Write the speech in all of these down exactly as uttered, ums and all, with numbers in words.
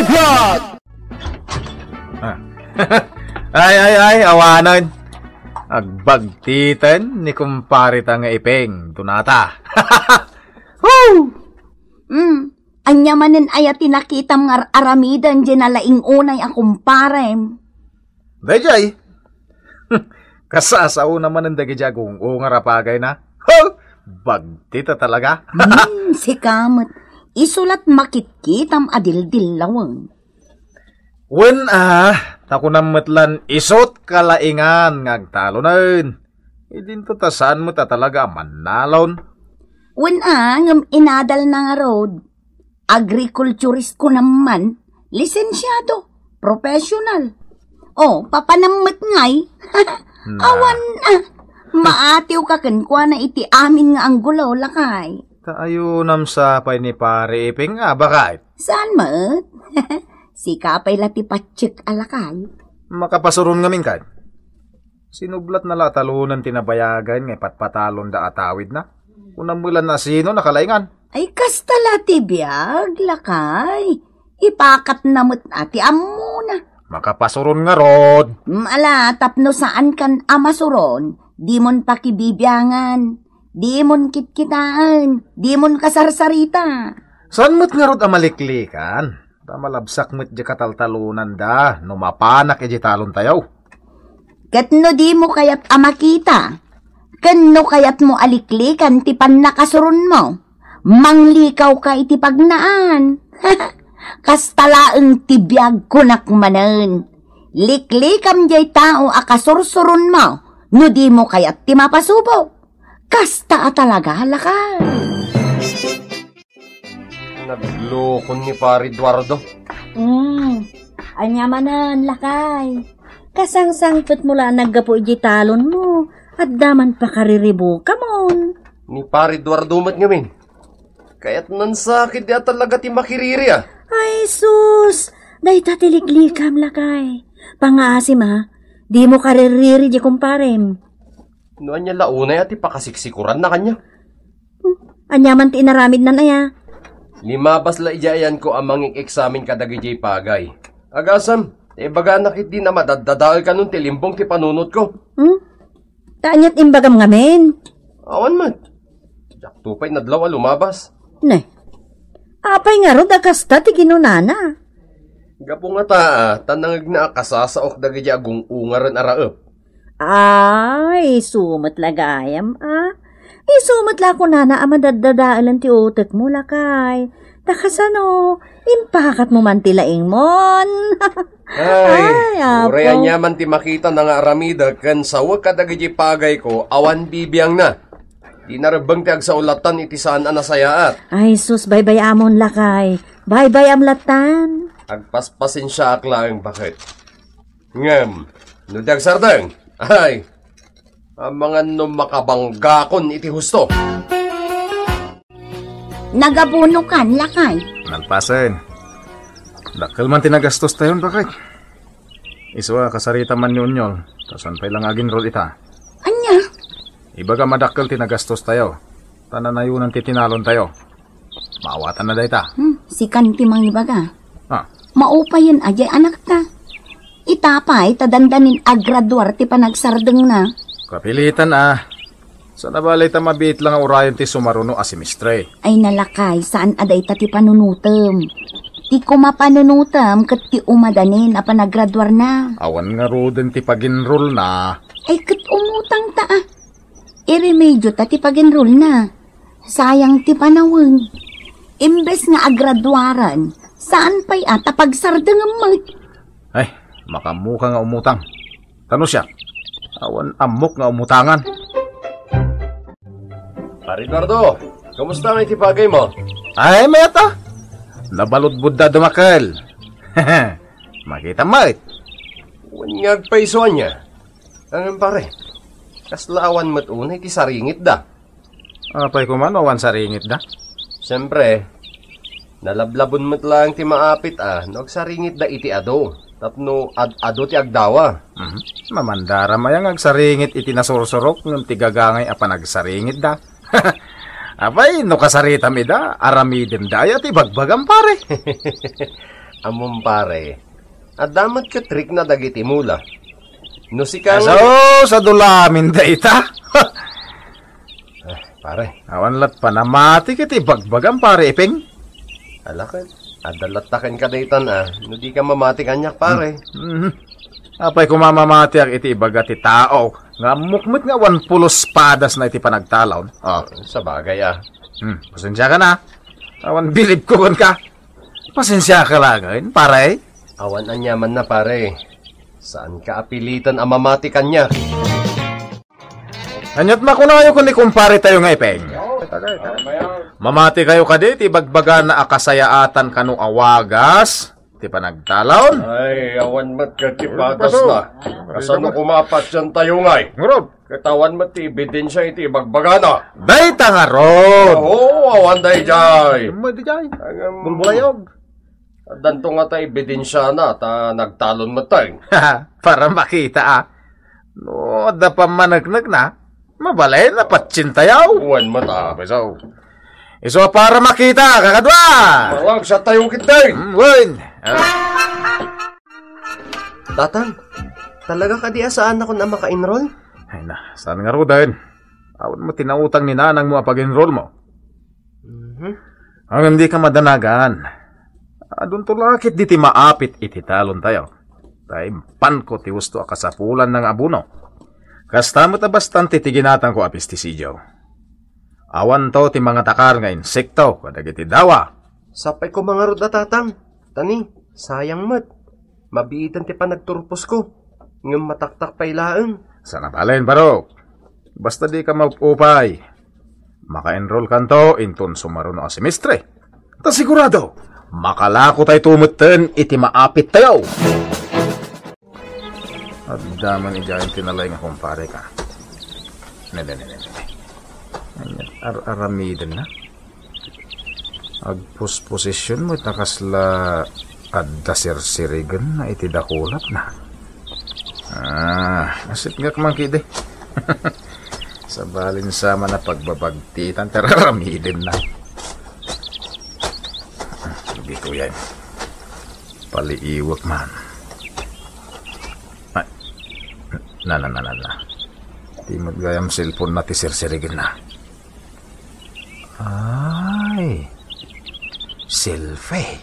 Vlog! Ah. Ay, ay, ay, awanen. Agbagtiten ni kumpareta nga Iping, dunata. Woo! Hmm, ania manen aya ti nakitam nga ar-aramiden diay nalaing-unay a kumparem? Daydiay. Kasasaona manen dagiti agung-ungar a pagayna. Ho! Bagtita talaga. Hmm, sika met. Isu la't makitkitam a dildillawen. Wen a, ta kunam met lan isut' kalaingan nga agtalonen. Idinto ta saan met a talaga a mannalon. Wen a, ngem inadalna ngarud. Agrikulturist kunam man, lisensiado, professional. O, papanam met ngay. Na. Awan a, maatiwka kenkuana iti amin nga anggulo, lakay. Ta ayunam sa pay ni Pare Iping a, baket? Saan met? Sika pay la ti patsek a lakay. Makapasuron ngamin, kad. Sinublatna la a talonen ti nabayagen nga ipatpatalonda a tawidna. Kunam met lan a sino nakalaingan. Ay, kasta la ti biag, lakay. Ipakatna met a ti ammona. Makapasuron ngarud. Mm, ala, tapno saankan a masuron, dimon pakibibiangan, dimon kitkitaen, dimon kasarsarita. Saan met ngarud a maliklikan? Ta malabsak met diay kataltalonanda no mapanak idiay talontayo. Ket no dimo kayat a makita, ken no kayatmo a liklikan ti pannakasuronmo, manglikawka iti pagnaan. Kasta laeng ti biag, kunak manen. Liklikam diay tao a kasursuronmo no dimo kayat ti mapasubo. Kasta a talaga, lakay. Naglukon ni Pare Eduardo. Hmm. Ania manen, lakay? Kasangsangpetmo la a naggapu idiay talonmo. Adda man pakariribukamon. Ni Pare Eduardo met ngamin. Kayatnan sa ketdi a talaga ti makiriri a. Ay, sus! Dayta ti liklikam, lakay. Pangngaasim a, dimo kaririri diay kumparem. No ania la unay a ti pakasiksikuranna kaniak. Hmm, ania man ti inaramidnan aya? Limabas la idiay ayanko a mangik-eksamen kadagidiay pagay. Agasem, ta ibagana ketdi a madaddadael kanon ti limbong ti panunotko. Hmm? Ta aniat imbagam ngamin? Awan met. Diakto pay nadlaw a lumabas. Ne. Apay ngarud a kasta ti kinunana? Gapu ngata a, ta nangngegna a kasasaok dagiti agung-ungaren a raep. Ay, isu met la gayam a. Isu met la kunana a madaddadaelen ti utekmo, lakay. Ta kasano, impakatmo man ti laingmon. Ay, Ay, Apo. Uray ania man ti makitana nga aramidek ken sawek kadagiti pagayko, awan bibiangna. Di narebbeng ti agsaulatan iti saan a nasayaat. Ay, sus, baybay-amon, lakay. Baybay-am latan. Agpaspasensiaak laeng, baket. Ngem, no di agsardeng, ay, amangan no makabanggakon iti husto. Nagabunokan, lakay. Nalpasen. Dakkel man ti nagastostayon, baket. Isu a kasarita man ni Onyol, ta saan pay la nga aginrol ita. Ania? Ibaga madakkel ti nagastostayo, ta nanayonan ti tinalontayo. Maawatanna dayta. Hmm, sikan ti mangibaga. Ah. Maupayen a diay anakta. Ita pay ta dandanin agraduar ti panagsardengna. Kapilitan a. Saan a bale ta mabiit la nga urayen ti sumaruno a semestre. Ay nalakay, saan a dayta ti panunotem. Ti koma panunotem ket ti umadanen a panagraduarna. Awan ngaruden ti paginrolna. Ay ket umutangta a. Iremedio ta ti paginrolna. Sayang ti panawen. Imbes nga agraduaran, saan pay a ta pagsardengem met. Ay, makaammoka nga umutang. Ta no siak, awan ammok nga umutangan. Pare Eduardo, kumusta ngay ti pagaymo? Ay, mayat a. Nabaludbud da dumakkel. Makita met. Wen nga agpayso ania. Ngem pare, kasla awan met unay ti saringitda. Apay koma no awan saringitda? Siempre, nalablabon met laeng ti maapit a no agsaringitda iti adu, tapno ad-adu ti agdawa. Mhm. Mamandaram aya nga agsaringit iti nasursurok ngem ti gagangay a panagsaringitda? Apay, no kasaritam ida, aramidemda aya ti bagbagam, pare? Ammom, pare, adda met ket rikna dagiti mula. No sika nga Aso, sa dulamin dayta. Ah, pare. Awan lat panamati ket ibagbagam, pare Iping. Ala ket, adda latta kenka daytan, a. No dika mamati kaniak, pare. Mhm. Apay koma mamatiak iti ibaga ti tao nga ammok met nga awan pulos padasna iti panagtalon. Oh. Sabagay, a. Hmm, pasensiaka na. Awan bilibko kenka. Pasensiaka laengen, pare. Awan aniamanna, pare. Saanka a pilitan a mamati kaniak. Ania't makunayo ken ni kumpare tayo nga Iping? Mamati kayo kadi ti bagbagana a kasayaatan kano a wagas ti panagtalon? Ay, awan met ket ti padasna. Kasano koma a patientayo ngay? Ngarud. Ket awan met ti ebidensia iti ibagbagana. Dayta ngarud. Oo, awan daydiay. May daydiay. Bulbulayog. Addanto ngata ebidensiana ta nagtalon met tayo. Para makita, a. No adda pammaneknekna, mabalin a patientayo. Wen met, a. Isu. Isu a para makita, kakadua. Mawag sa tayo, kidding. Mm, wen. Ah. Tatang, talaga kadi a saanakon a maka-enroll? Ay na, saan ngaruden? Awan met ti nautang ni nanangmo a pag-enroll mo. Mhm. Ngem dika madanagan. Adunto la ketdi ti maapit iti talontayo. Ta impanko ti husto a kasapulanna nga abono. Kasta met a bastante ti ginatangko a pestisidio. Awanto ti mangatakar nga insekto kadagiti dawa. Sapay koma ngarud a, Tatang. Tani, sayang met. Mabiiten ti panagturposko, ngem mataktak pay laeng. Saan a balen, barok. Basta dika maupay. Maka-enroll kanto inton sumaruno a semestre. Ta sigurado, makalako tayto metten iti maapit tayo. Adda man idiay ti nalay nga kumpare ka. Ne, ne, ne, ne, ne. Ania, ar-, aramiden na? Agposposisyon met a kasla adda sirsirigenna iti dakulapna. Ah, asitngek man kidi. Sabalin sa man a pagbabagtitan ti raramidenna. Ditoyen. Paliiwek man. Ay, na, na, na, na, na. Ti met gayam cellphone na ti sirsirigenna. Ay, selfie.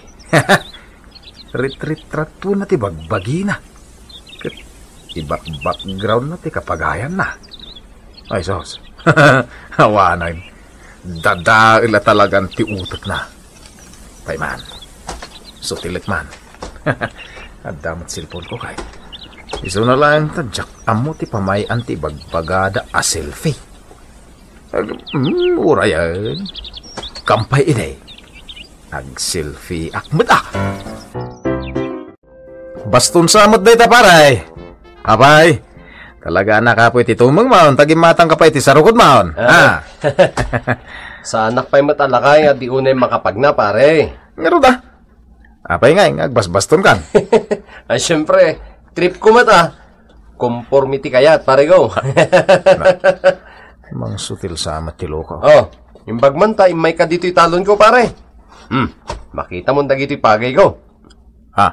Rit-, ritratuenna ti bagbagina. Ket ibak-backgroundna ti kapagayanna. Ay, sus. Awanen. Dadael a talagan ti utekna. Pay man. Sutilek man. Adda met cellphone ko kay. Isuna laeng ta diak ammo ti pamay-an ti ibagbagada a selfie. Ag-, mm, urayen. Kampay idi. Ag-selfie-ak met, a. Baston sa met dayta, pare. Apay, talaga a nakapoy ti tumeng maon, ta gimmatangka pay ti sarukod maon. Ah. Ha? Saanak pay met a lakay a di unay makapagna, pare. Ngarud a. Apay ngay nga agbasbastonkan? Ay, siyempre, trip ko met, a. Konforme ti kayat, pare ko. Na, mangsutil sa met ti loko. Oh, imbag man ta immayka ditoy talon ko, pare. Hmm, makitam dagitoy pagay ko. Ha?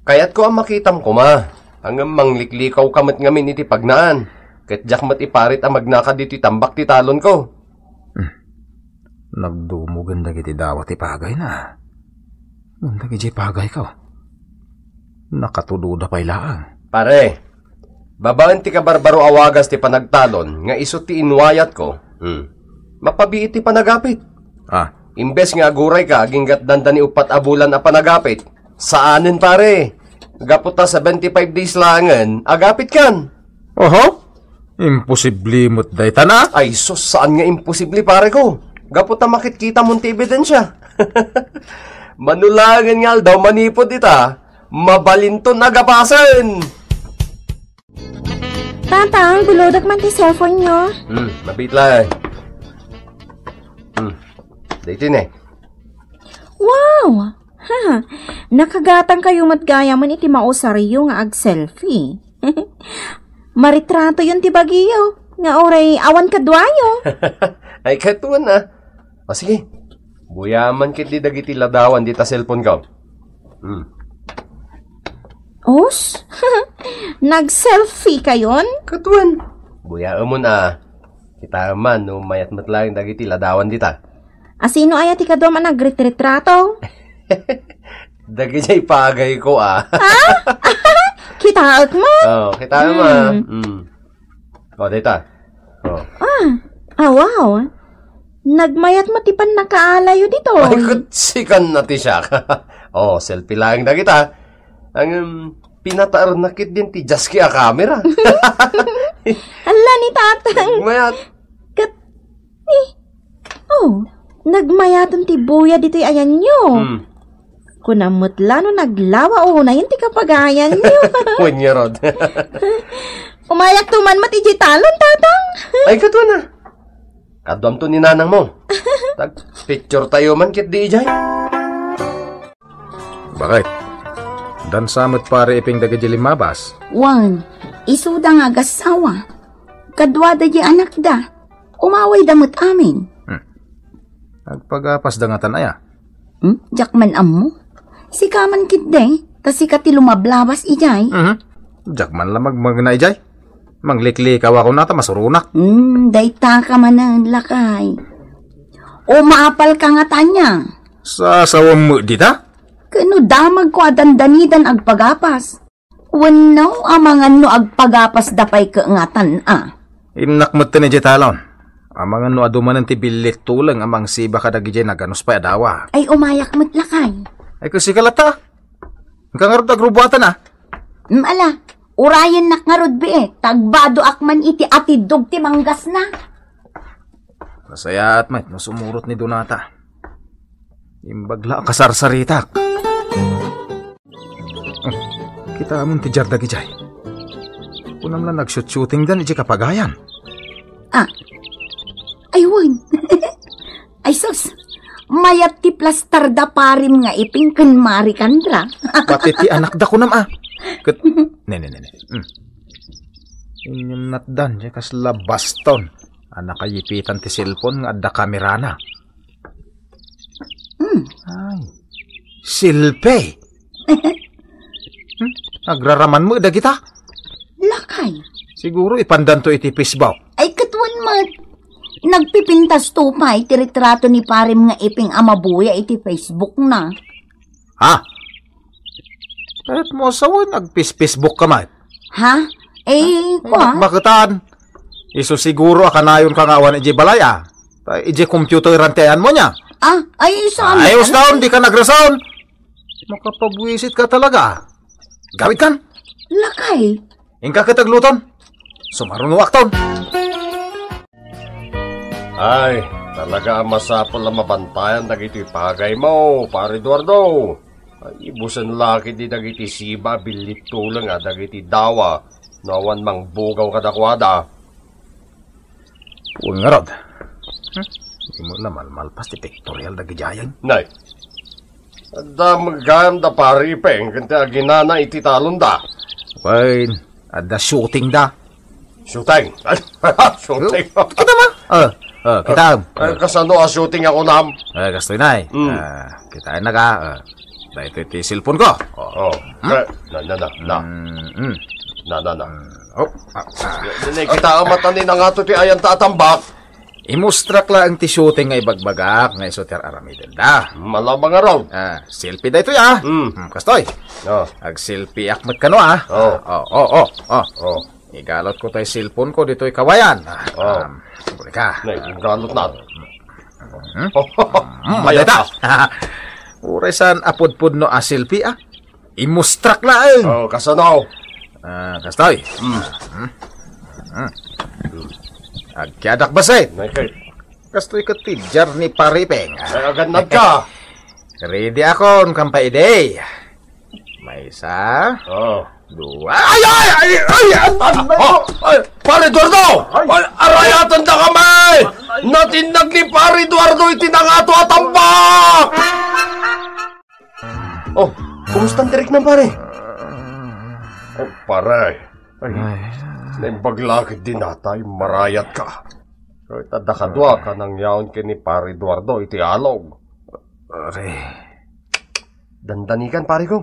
Kayatko a makitam koma. Ngem mangliklikaw ka met ngamin iti pagnaan. Ket diak met iparit a magnaka ditoy tambak ti talon ko. Hmm. Nagdumogen dagiti dawa ti pagayna. Ngem dagiti pagayko, nakatudoda pay laeng. Pare, babaen ti kabarbaro a wagas ti panagtalon nga isu ti inwayatko, hmm, mapabiit ti panagapit. Ah. Imbes nga agurayka agingga dandani uppat a bulan a panagapit, saanen, pare. Gapu ta seventy-five days laengen, agapitkan. Oho? Imposible met dayta na? Ay, sus, saan nga imposible, pare ko? Gapu ta makitkitamon ti ebidensia. Mano laengen nga aldaw manipud ita, mabalinton a gapasen. Tatang, buludak man ti cellphone nyo. Hmm, mabit lang. Hmm, daytoy ne. Wow! Ha, nakagatang kayo met gayam iti mausaryo nga agselfie. Maritratoyon ti bagiyo, nga uray awan kaduayo. Ay, katuan, a. O, sige. Buyaman ketdi dagiti ladawan dita cellphone ko. Hmm. Os? Nag-selfie kayon? Katwan. Buyaemon a. Kitaem man no mayat met laeng dagiti ladawan dita. Asino aya ti kaduam a nagretrato? Dagijay pagayko a. Ha? Kitaek man? Oh, kitaem a. Hmm. Mm. Oh, dayta. Oh. Ah, ah, wow. Nagmayat met ti pannakaalayo ditoy. Ay, ket sikan na ti siak. Oh, selfie laeng dagita. Ang, um, pinataernak ketdin ti jaski a kamera. Ala ni Tatang. Nagmayat. Ket, eh, oh, nagmayaten ti buya ditoy ayanyo. Hmm. Kunam met la no naglawa unayen ti kapagayanyo. Wen ngarud. Umayakto man met idiay talon, Tatang. Ay, katwan a. Kaduamto ni nanangmo. Tagpicture tayo man ketdi idiay. Bakit? Dansa met pare Iping dagiti limmabas? Wen, isuda nga agassawa. Kaduada di anakda. Umawayda met amin. Hmm. Agpagapasda ngatan aya? Hmm? Diak man ammo. Sika man ketdi, ta sika ti lumablabas idiay. Mhm. Diak man la magmagna idiay. Mangliklikaw ako nata, masuronak. Hmm, dayta ka manen, lakay. Umapal ka ngatan aya. Sasawem met dita? Ket no damagko a dandanidan agpagapas. Wenno, amangan no agpagapasda pay ket ngatan a. Innak metten idiay talon. Amangan no adu manen ti billit tuleng a mangsiba kadagijay naganus pay a dawa. Ay, umayak met lakay. Ay, ket sika latta. Inka ngarud agrubuatan a. Mm, ala, urayennak ngarud bii, tagbadoak man iti atiddog ti manggasna. Nasayaat met no sumurot ni Donata. Imbag la a kasarsaritak. Hmm, kitaem ti diar dagijay. Kunam la nagshooting-shootingdan idiay kapagayan. Ah. Ay, wen. Ay, sus. Mayat ti plastarda parim nga Iping ken Mari Candra. Pati ti anakda kunam a. Ket, ne, ne, ne, ne. Hmm. Inyum natdan, diay kasla baston. A nakayipitan ti cellphone nga adda kamerana. Hmm. Ay. Silpe. Hmm? Agraraman met dagita? Lakay. Siguro ipandanto iti Facebook. Ay, ket wen met. Nagpipintasto pay ti retrato ni parim nga Iping a mabuya iti Facebook na. Ha? Ket mo sawen, agpis-Facebook ka met. Ha? Eh, kua? Bakbaketan. Isu siguro a kanayon ka nga awan idiay balay a. Ta idiay computeran ti ayanmo nia. Ah, ay, isu a met. Ay, uston, dika nagrason. Makapabwisit ka talaga. Gawid kan. Lakay. Inka ket agluton. Sumarunoakton. Ay, talaga a masapul a mabantayan dagiti pagaymo, Pare Eduardo. Ay, ibusen la ketdi dagiti siba a billit tuleng a dagiti dawa no awan mangbugaw kadakuada. Puon ngarud. Hmm? Di mo la malmalpas ti pictorial dagiti ayag. Nay, adda gayam da Pare Iping ken ti aginana iti talonda. Wen, adda shooting da. Shooting? Shooting? Kita ma? Oh, oh, kita. Ah, kasano a shooting a kunam? Eh, kastoy na eh. Mm. Ah, kitaen na ka. Ah, daytoy ti cellphone ko. Oh. Oh. Hmm? Eh, na, na, na, na. Mm, mm. Na, na, na. Mm. Oh. Ah, ah. Di, di, kita ang mata ni nangato ti ayan ta atambak. Imustrak laeng ti shooting nga ibagbagak nga isu ti ar-aramidenda. Malabang araw. Ah, selfie daytoy, ah. Mm. Hmm, kastoy. Oh. Ag-selfie ak met kano, ah. Oh. Oh, oh, oh, oh. Oh. Igalot ko tay cellphone ko ditoy kawayan. Ah, oh. Um, buli ka. Nay, igalot na. Hmm? Hmm, mayat dayta. Uray saan a pudpudno a selfie, ah. Imustrak laeng. Oh, kasano? Ah, kastoy. Hmm. Hmm. Hmm. Agkiadak basit. Nay, kay. Kastoy ket ti diar ni Pare Iping. Ay, agannad ka. Ready akon, kampa idi. Maysa. Oh. Dua. Ay, ay, ay, ay, ay, ay, ay, Pare Eduardo! Ay. Ay, arayatan da kami! Natinnag ni Pare Eduardo iti nangato a tambak! Oh, kumusta ang tirik ng pare? Oh, pare. Ay, ay. Naimbag lakit din natay, marayat ka. So, itadda kadua ka nang yaon kini Pare Eduardo iti alog. Pare. Dandanikan, pare ko.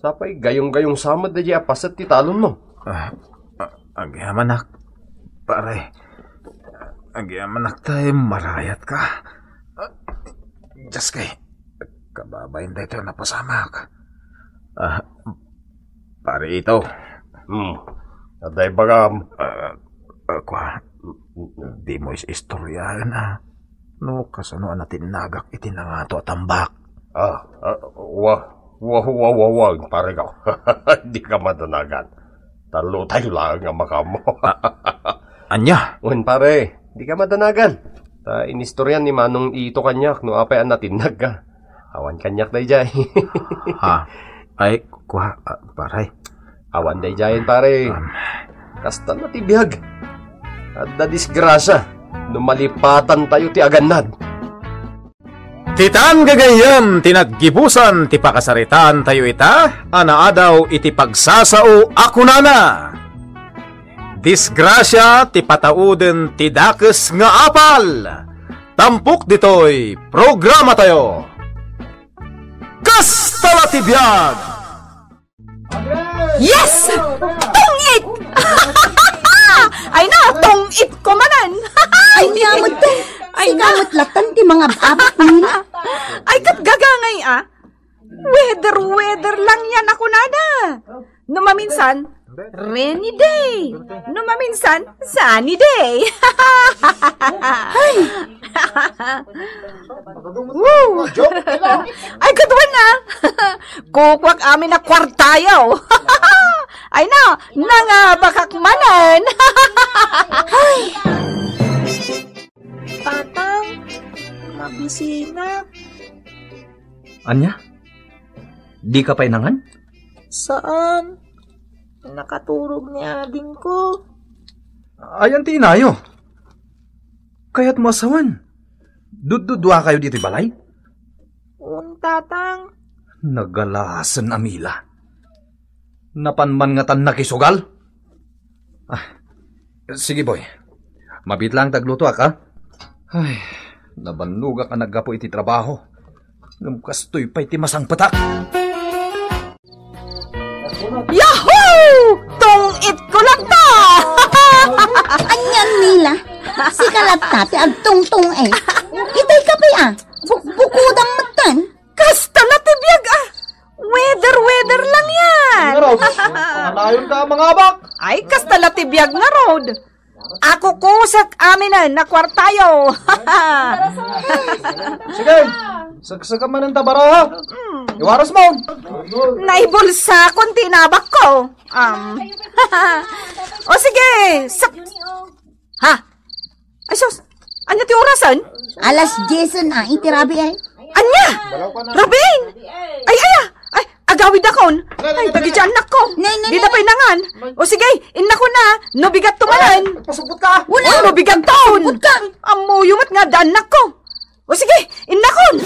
Sapay gayong-gayong sa met daydiay a paset ti talonmo. Ah, ah, agyamanak, pare. Agyamanak tay marayatka. Ah, Diyos kay, kababain daytoy a napasamak. Ah, pare Ito. Hmm. Adda ibagam? Ah, ah, kwa, dimo is-istoryaen, ah. No kasano a natinnagak iti nangato a tambak. Ah, ah, wa, wa, wa, wa, wa, pare ko. Dika madanagan. Tallotayo laeng a makaammo. Ah, ania? Wen, pare, dika madanagan. Ta inistoryan ni Manong Ito kaniak no apay a natinnagka. Awan kaniak daydiay. Ha? Ay, kwa, ah, pare. Awan daydiayen, pare. Um. Kasta la ti biag. Adda disgrasya no malipatantayo ti agannad. Ditan gagayyem ti naggibusan ti pakasaritaantayo ita a naadaw iti pagsasao a kunana, Disgrasya ti patauden ti dakes nga apal. Tampok ditoy programatayo. Kasta la ti biag! Yes! Tungit! Ay na, tungit ko manen! Ay, niya mo to. Ay, Sika na. Met latan ti mangab-abak nila. Ay, ket gagangay, ah. Weather, weather lang yan, ako nana. No maminsan, rainy day. No maminsan, sunny day. Ay! Woo! Ay, kaduan na. Kukuak amin a kwartayo. Ay na, nangabakak manen. Tatang, mabisinak. Ania? Di ka pay nangan? Saan? Nakaturog ni adingko. Ayan ti inayo. Kayat mo asawan? Dudduduakayo ditoy balay? Un, tatang. Nagalasen a Mila. Napan man ngatan nakisugal? Ah, sige, boy. Mabiit lang taglutoak, ha? Ay, nabannogak a naggapu iti trabaho. Ngem kastoy pay ti masangpetak. Yahoo! Tungit ko latta! Anian, Mila? Sika latta ti agtungtung-it. Itay ka pay, ah. Bukbukudam metten. Kasta la ti biag, ah. Weather, weather lang yan. Ngarud, panganayon ka, mangabak. Ay, kasta la ti biag ngarud. Ako kusek aminen a kwartayo. Sige, sagsaka manen ta baraha. Mm. Iwaras mo. Naibulsakon ti inabak ko. Um. O sige, sak-, ha? Ay, sus! Ania ti orasen? Alas diesen a iti rabii, ay. Ania? Rabiin? Ay, ay, ah! Ay, agawidakon. Ay, dagiti annakko. Nay, nay, dida nay, pay nangan. O sige, innakon a. No bigatto manen. Ay, pasupot ka. Wala. O, no bigatton. Pasupot ka. Ammoyo met nga adda annakko. O sige, innakon.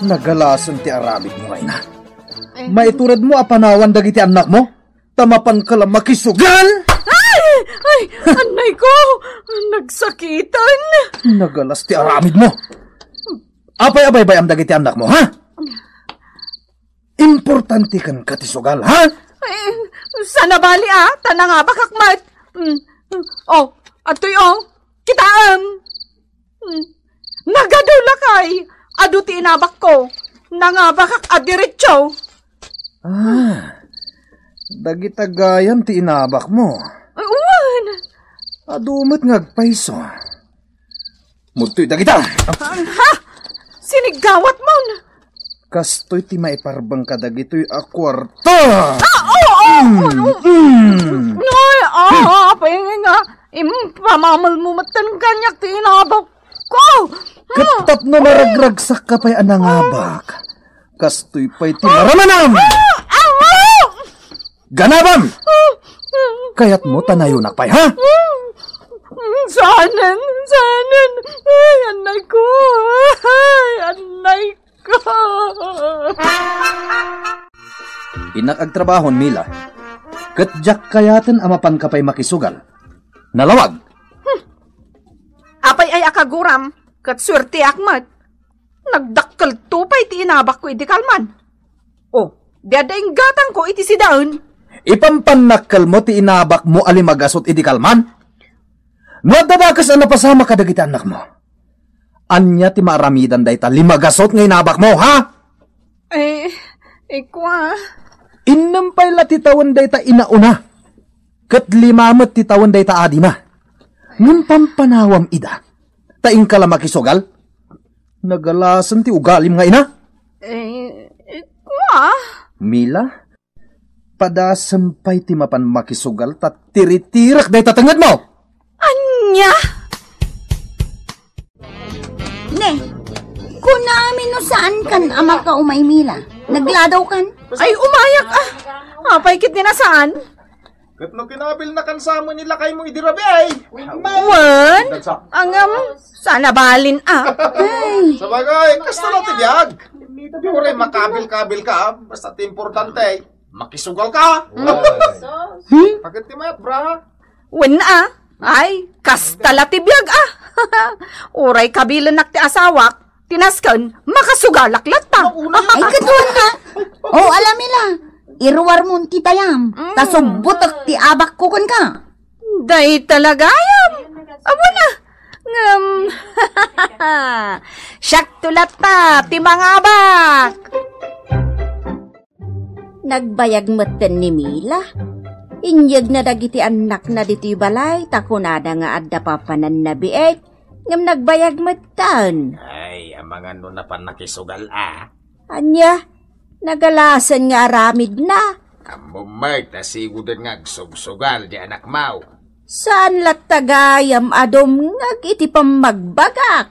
Nagalasen ti aramidmo, Reyna. Ay. Maituredmo a panawan dagiti annakmo? Ta mapanka la makisugal? Ay! Ay! Annay ko! Nagsakitan! Nagalas ti aramidmo. Apay a baybayam dagiti annakmo, ha? Importante kenka ti sugal, ha? Ay, saan a bali, ah? Ta nangabakak met. Mm. Oh, adtoy, oh. Kitaem. Hmm. Nagadu lakay, adu ti inabakko. Nangabakak a diretso. Ah, dagita gayam ti inabakmo. Ay, wen. Adu met nga agpayso. Mudtoy dagita. Ha? Siniggawatmon? Kastoy ti maiparbeng kadagitoy a kuarta. Ah, oo, oo, Mm, oo. mm. Ay, ah, apay nga, impamamalmo metten kaniak ti inabakko. Ket tapno maragragsakka pay a nangabak, kastoy pay ti maramanam. Ah, ah, ah. Ganabam! Kayatmo ta nayonak pay, ha? Saanen, saanen. Ay, annay ko. Ay, annay Innak agtrabahon, Mila. Ket diak kayaten a mapanka pay makisugal. Nalawag. Hmm. Apay ay a kaguram, ket suerteak met. Nagdakkelto pay ti inabakko idi kalman. O, di adda inggatangko iti sidaen. Ipampannakkelmo ti inabakmo a limagasut idi kalman? No adda dakes a napasamak kadagiti annakmo, ania ti maaramidan dayta limagasut nga inabakmo, ha? Eh, ikua. Innem pay la ti tawen dayta inauna, ket lima met ti tawen dayta adina. Ngem pampanawam ida, ta inka la makisugal. Nagalasen ti ugalim nga ina. Eh, ikua. Mila, padasem pay ti mapan makisugal ta tiritirek dayta tengngedmo. Ania? Ne, kunam no saankan a makaumay, Mila. Nagladawkan? Ay, umayak, ah. Apay ket ni nasaan? Ket no kinabilnakan sa amin ni lakaymo idi rabii, ay. Wen? Dagsa. Angam, sana balin, ah. Ay. Sabagay, kasta lang ti biag. Di uray makabil-kabil ka, ah. Basta ti importante, makisugal ka. Hmm? Bakit ti mayat, bra? Wen, ah. Ay, kasta la ti biag, ah. Uray kabilennak ti asawak, ti nasken, makasugalak latta. Ay, kaduan na. O, alam nila. Iruar mo ti dayam. Mm. Ta subbutek ti abak ko kenka. Day talaga, ayam. Amo na. Ngem, siak to latta ti mangabak. Nagbayag metten ni Mila. Inyegna dagiti annakna ditoy balay ta kunada nga adda papananna biit, ngem nagbayag metten. Ay, amangan no napan nakisugal, a. Ania? Nagalasen nga aramidna. Ammom met ta sigoden nga agsubsugal di anakmo. Saan latta gayam a dumngeg iti pammagbagak?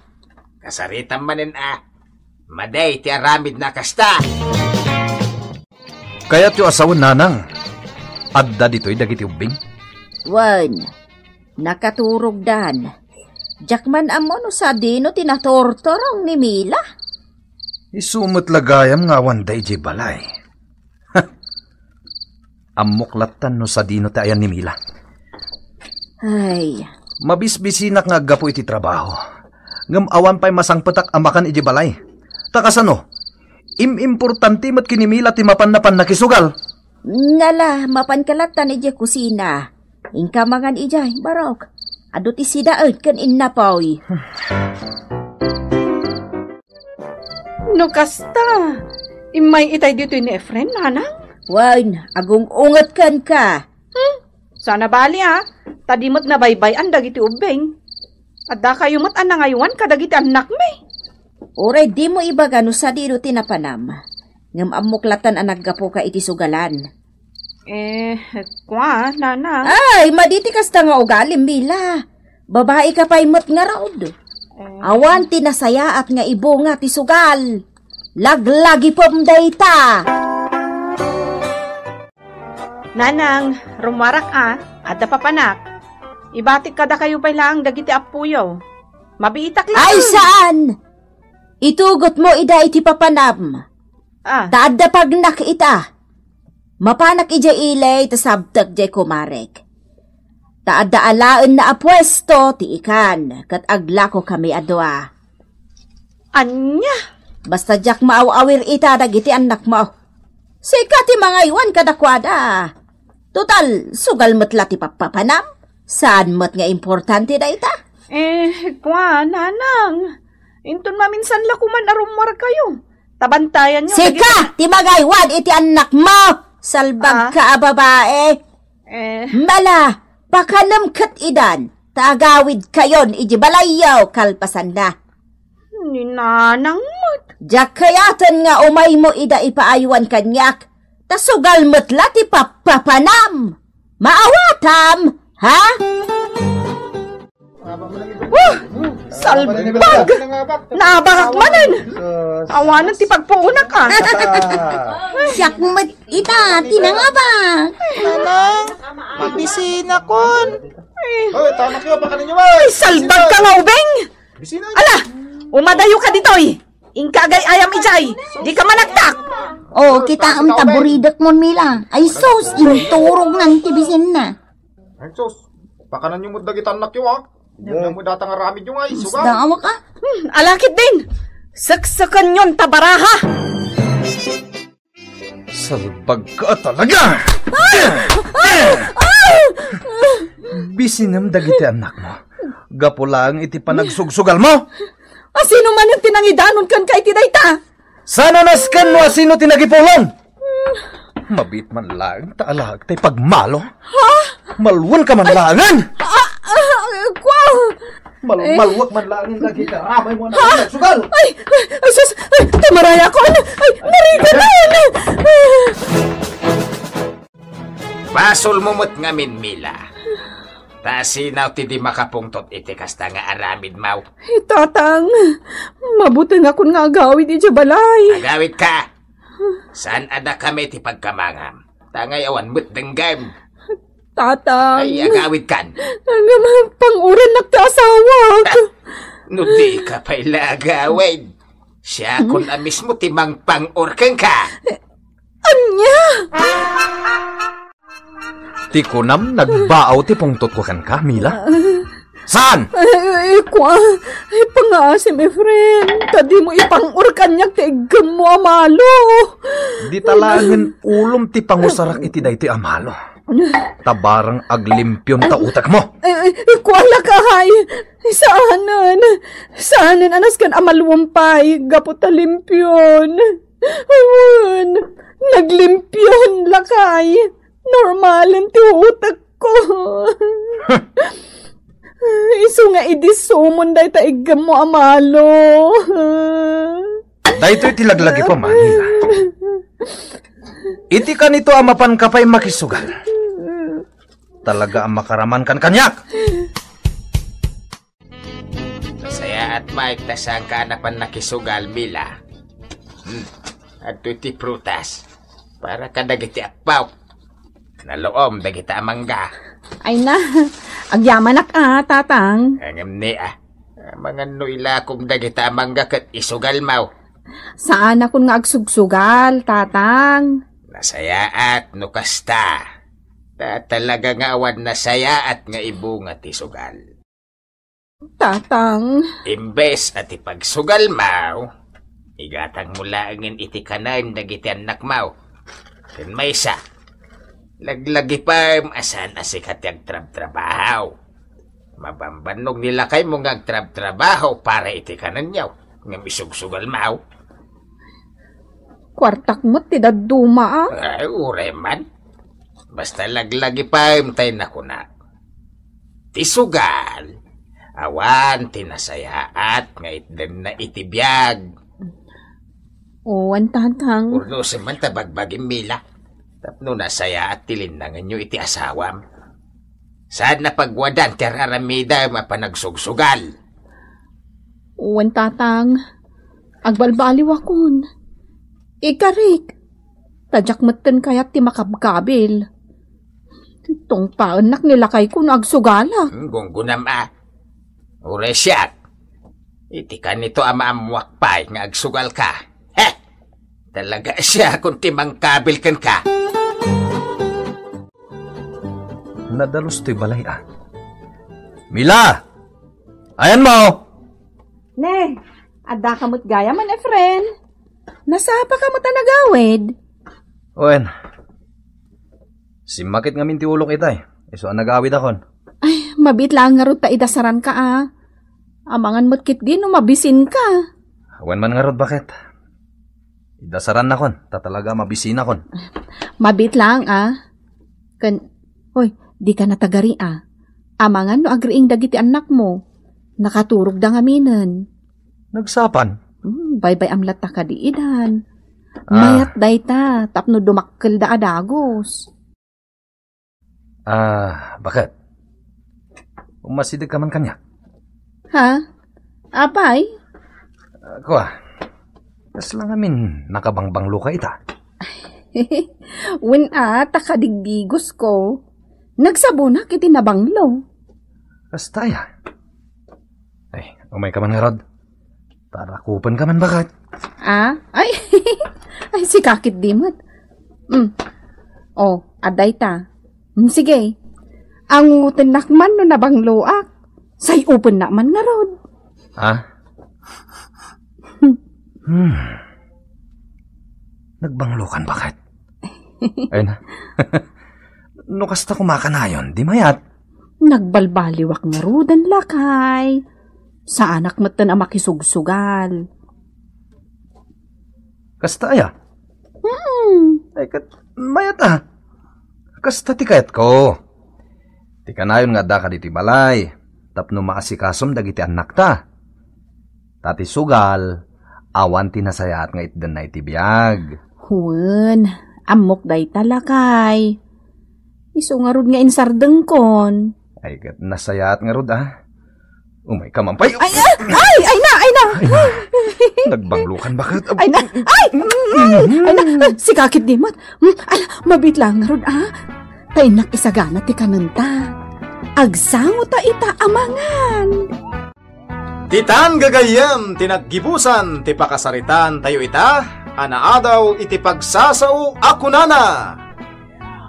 Kasaritam manen, a. Madi ti aramidna a kasta. Kayatyo a sawen, nanang, adda ditoy dagiti ubbing? Wen, nakaturogdan. Diak man ammo no sadino ti naturturong ni Mila. Isu met la gayam nga awanda idiay balay. Ammok lattan no sadino ti ayan ni Mila. Ay. Mabisbisinak nga aggapu iti trabaho. Ngem awan pay masangpetak a makan idiay balay. Ta kasano? Im-importante met ken ni Mila ti mapan napan nakisugal. Ngala, mapanka lattan idiay kusina. Inka mangan idiay, Barok. Adu ti sidaen ken innapoy. No kasta, immay itay ditoy ni Efren, nanang? Wen, agung-unget kenka. Hmm? Sana bali, a. Ta di met nabaybay-an dagiti ubbing. Adda kayo met a nangaywan kadagiti annakmi. Uray dimo ibaga no sadino ti napanam. Ngem ammok lattan a naggapuka iti sugalan. Eh, kua, nanang. Ay, madi ti kasta nga ugalim, Mila. Babaika pay met ngarud. Eh. Awan ti nasayaat nga ibunga ti sugal. Laglagipem dayta. Nanang, rummuarak a, adda papanak. Ibatik kadakayo pay laeng dagiti appoyo. Mabiitak laeng. Ay, saan? Itugotmo ida iti papanam. Ah. Ta adda pagnak ita. Mapanak idiay ili ta sabtek diay kumarek. Ta adda alaenna a puesto ti ikan, ket aglakokami a dua. Ania? Basta diak maaw-awir ita dagiti annakmo. Sika ti mangaywan kadakuada. Total, sugal met la ti pappapanam. Saan met nga importante dayta? Eh, kua, nanang. Inton maminsan la koman a rummuarkayo. Ta bantayanyo. Sika ti mangaywan iti annakmo. Salbagka a babae. Eh. Mala, pakanem ket idan, ta agawidkayon iti balayyo kalpasanna. Ni nanang met. Diak kayaten nga umaymo ida ipaaywan kaniak, ta sugal met la ti pappapanam. Maawatam, ha? Wah! Salbag! Naabakak manen! Awanen ti pagpuonak, a. Siak met ita ti nangabak. Nanang, mabisinakon. Oy, tanak yo, baka ninyo, oy. Ay, salbag ka nga ubing! Ala, umadayo ka ditoy. Inka agay-ayam idiay. Di ka manaktak. O, kitaem ta buridek mon, Mila. Ay, sus, inturognan ti bisinna. Ay, sus. Pakananyo met dagiti annakyo, a. Ania met dayta nga aramidyo nga isugal? Isda, awak, a. Hmm, alakit din. Seksekenyon ta baraha! Salbagka talaga! Bisinem dagiti annakmo. Gapu laeng iti panagsugsugalmo. Asino manen ti nangidanon kenka iti dayta? Saan a nasken no asino ti nagipulon? Mabiit man laeng ta alaek tay pagmalo. Ha? Malwenka man laengen. Ah, ah, kwa? Mal-, Eh. Malwek man laengen dagiti aramay mo a Ha? nagsugal. Ay, ay, ay, sus, ay, tay marayakon. Ay, narigatan. Basolmo met ngamin, Mila. Ta sino ti di makapungtot iti kasta nga aramidmo? Eh, Tatang, mabutengakon nga agawid idiay balay. Agawidka. Saan a dakami ti pagkamangam? Ta ngay awan met denggem. Tatang. Ay, agawidkan. Ngem, pang-urennak ti asawak. No dika pay la agawid, siakon a mismo ti mangpang-or kenka. Ania? Ti kunam, nagbaaw ti pungtotko kenka, Mila? Saan? Ay, ay, kwa, ay, pangaasim, Efren. Ta dimo ipang-or kaniak ti iggemmo a malo. Dita laengen ulom ti pangusarak iti daytoy a malo. Ta barang aglimpion ta utekmo. Ay, ay, kwa, lakay. Saanen. Saanen a nasken a malwem pay gapu ta limpion. Wen, naglimpion, lakay. Normalen ti utekko. Isu nga idi sumon dayta iggemmo a malo. Daytoy ti laglagipam, Mila. Iti kanito a mapanka pay makisugal. Talaga a makaramankan kaniak. Nasayaat pay ta saanka a napan nakisugal, Mila. Hmm. Adtoy ti prutas. Para kadagiti appaw. Naluom dagita a mangga. Ay na, agyamanak a, Tatang. Ngem ni a, amangan no ilakom dagita a mangga ket isugalmo. Saanakon nga agsugsugal, Tatang. Nasayaat no kasta. Ta talaga nga awan nasayaat nga ibunga ti sugal. Tatang. Imbes a ti pagsugalmo, igatangmo laengen iti kanen dagiti annakmo. Ken maysa, laglagipem a saan a sika ti agtrabtrabaho. Mabambannog ni lakaymo nga agtrabtrabaho para iti kanenyo, ngem isugsugalmo. Kuartak met ti dadduma, a. Ay, uray man. Basta laglagipem tay nakunak. Ti sugal, awan ti nasayaat nga itdenna iti biag. Wen, Tatang. Urnosem man ta bagbagim, Mila. Tapno nasayaat ti linnangenyo iti asawam. Saan a pagwadan ti ar-aramidem a panagsugsugal. Wen, Tatang. Agbalbaliwakon. Ikarik. Ta diak metten kayat ti makabkabil. Tungpaennak ni lakayko no agsugalak. Hmm, gunggunam a. Uray siak. Iti kanito a maammoak pay nga agsugalka. He! Talaga siakon ti mangkabil kenka. Nadalus toy balay a. Mila! Ayanmo! Ne, adda ka met gayam, Efren. Nasapa ka met a nagawid? Wen, simmakit ngamin ti ulok itay. Isu a nagawidakon. Ay, mabiit laeng ngarud ta idasaranka a. Amangan met ketdi no mabisinka. Wen man ngarud, baket. Idasarannakon, ta talaga mabisinakon. Mabiit laeng a. Ken, hoy, dika natagari a. Amangan no agriing dagiti annakmo. Nakaturogda ngaminen. Nagsapan? Hmm, baybay-am latta kadi idan. Ah. Mayat dayta, tapno dumakkelda a dagus. Ah, baket? Umasidegka man kaniak? Ha? Apay? Ah, kua, kasla ngamin nakabangbangloka ita? Wen a, ta kadigdigosko. Nagsabonak iti nabanglo. Kasta aya? Ay, umayka man ngarud. Tarakupenka man, baket. Ah? Ay, ay, sika ketdi met. Mm. Oh, adda ita. Mm, sige. Angutennak man no nabangloak. Say-upennak man ngarud. Ah? Hmm. Nagbanglokan baket. Ay na. No kasta kumakanayon, di mayat. Nagbalbaliwak ngaruden, lakay. Saanak metten a makisugsugal. Kasta aya? Hmm. Ay, ket mayat a. Kasta ti kayatko. Ti kanayon nga adda ka ditoy balay, tapno maasikasom dagiti annakta. Ta ti sugal, awan ti nasayaat nga itdenna iti biag. Wen, ammok dayta, lakay. Isu ngarud nga insardengkon. Ay, ket nasayaat ngarud, a. Umay ka man pay. Ay, ah, ay, ay na, ay na. Ay na. Nagbanglokan baket. Ay na, ay, mm, ay na. Sika ketdi met. Mm, ala, mabiit laeng ngarud, a. Ta innak isagana ti kanenta. Agsango ta ita a mangan. Ditan gagayyem ti naggibusan ti pakasaritaan tayo ita a naadaw iti pagsasao a kunana,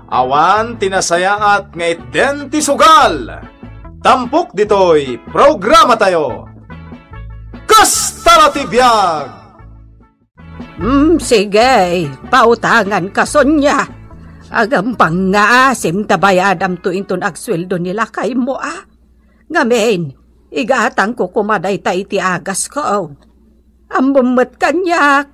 awan ti nasayaat nga itden ti sugal. Tampok ditoy programa tayo. Kasta la ti biag! Mm, sige, pautangan ka, Sonia. Agampang nga asim ta bayadam to inton agsueldo ni lakaymo, a. Ngamin, igatangko koma dayta iti agasko. Ammom met kaniak,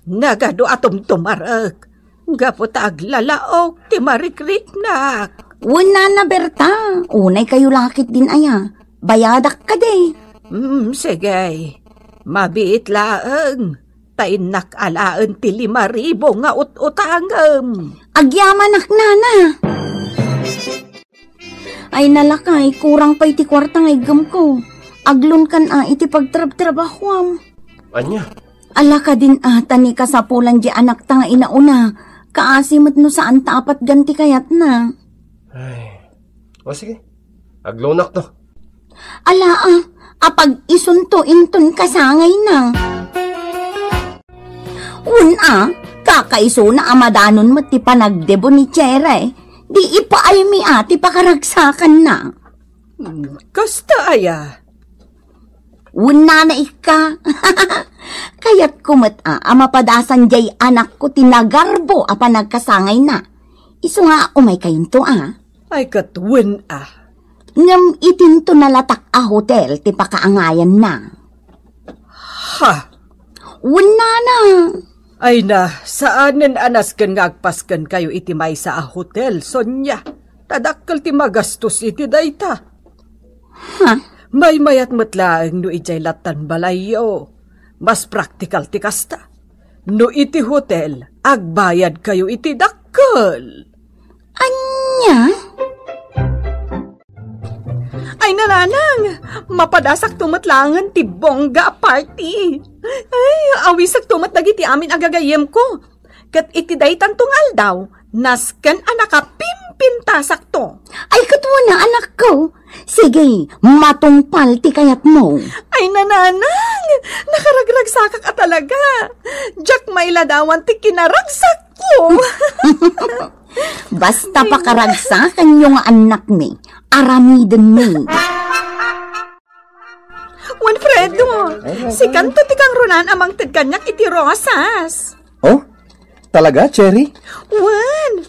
nagadu a tumtumarek, gapu ta aglalaok ti marikriknak. Wen, Nana Berta, unay kayo lakit din aya. Bayadak kadi. Mm, sige. Mabiit laeng. Ta innak alaen ti lima ribu nga ut-utangem. Agyamanak, Nana. Ay, nalakay, kurang pay ti kuarta nga iggemko. Aglonkan a iti pagtrabtrabahuam. Ania? Ala kadin a, ta ni kasapulan di anakta nga inauna. Kaasi met no saan ta apatgan ti kayatna. Ay. O sige, aglonakto. Ala a, apag-isunto inton kasangayna. Wen a, kakaisuna a madanon met ti panagdebo ni Chere, di ipaaymi a ti pakaragsakanna. Hmm, kasta aya? Wen, Nana, ikka. Kayatko met a, a mapadasan diay anakko ti nagarbo a panagkasangayna. Isu nga umay kayonto a. Ay, ket wen a. Ngem itinto nalatak a hotel ti pakaangayanna. Ha? Wen, Nana. Ay na, saanen a nasken nga agpasken kayo iti maysa a hotel, Sonia. Ta dakkel ti magastos iti dayta. Ha? Maymayat met laeng no idiay lattan balayyo. Mas praktikal ti kasta. No iti hotel, agbayad kayo iti dakkel. Ania? Ay, nanang, mapadasakto met laengen ti bongga a party. Ay, awisakto met dagiti amin a gagayyemko. Ket iti daytanto nga aldaw, nasken a nakapimpintasakto. Ay, ket wen a, anakko. Sige, matungpal ti kayatmo. Ay, nananang, nakaragragsakak a talaga. Diak mailadawan ti kinaragsakko. Basta pakaragsakanyo nga annakmi, aramidenmi. Wen, Fredo, sikanto ti kangrunaan a mangted kaniak iti rosas. Oh? Talaga, Cherry? Wen,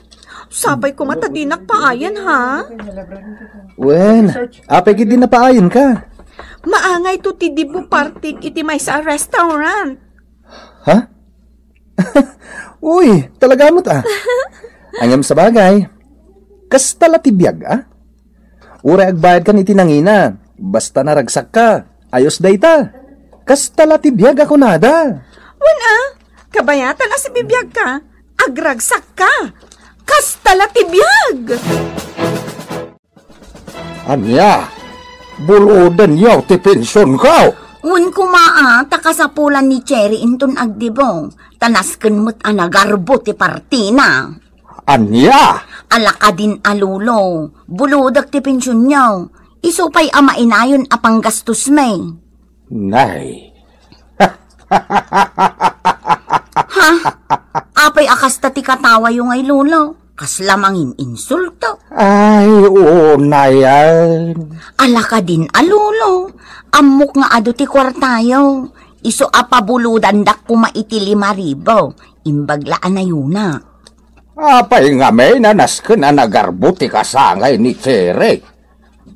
sapay koma ta dinak paayen, ha? Wen, apay ket di napaayen ka? Maangayto ti debut party iti maysa a restaurant. Ha? Uy, talaga met a. Ngem sabagay, kasta la ti biag a. Uray agbayadkan iti nangina, basta naragsakka, ayos dayta. Kasta la ti biag a kunada. Wen a, kabayatan a sibibiagka, agragsakka. Kasta la ti biag. Ania? Bulodenyo ti pensionko? Wen koma a, ta kasapulan ni Cherry inton agdebut, ta nasken met a nagarbo ti partina. Ania? Ala kadin a, Lolo, bulodek ti pensionyo. Isu pay a mainayon a panggastosmi. Nay. Ha? Apay a kasta ti katawayo ngay, Lolo? Kasla mangin-insulto. Ay, unayen. Ala kadin a, Lolo. Ammok nga adu ti kuartayo. Isu a pabulodandak koma iti lima ribu, imbag la a nayuna. Apay ngamin a nasken a nagarbo ti kasangay ni Cherry?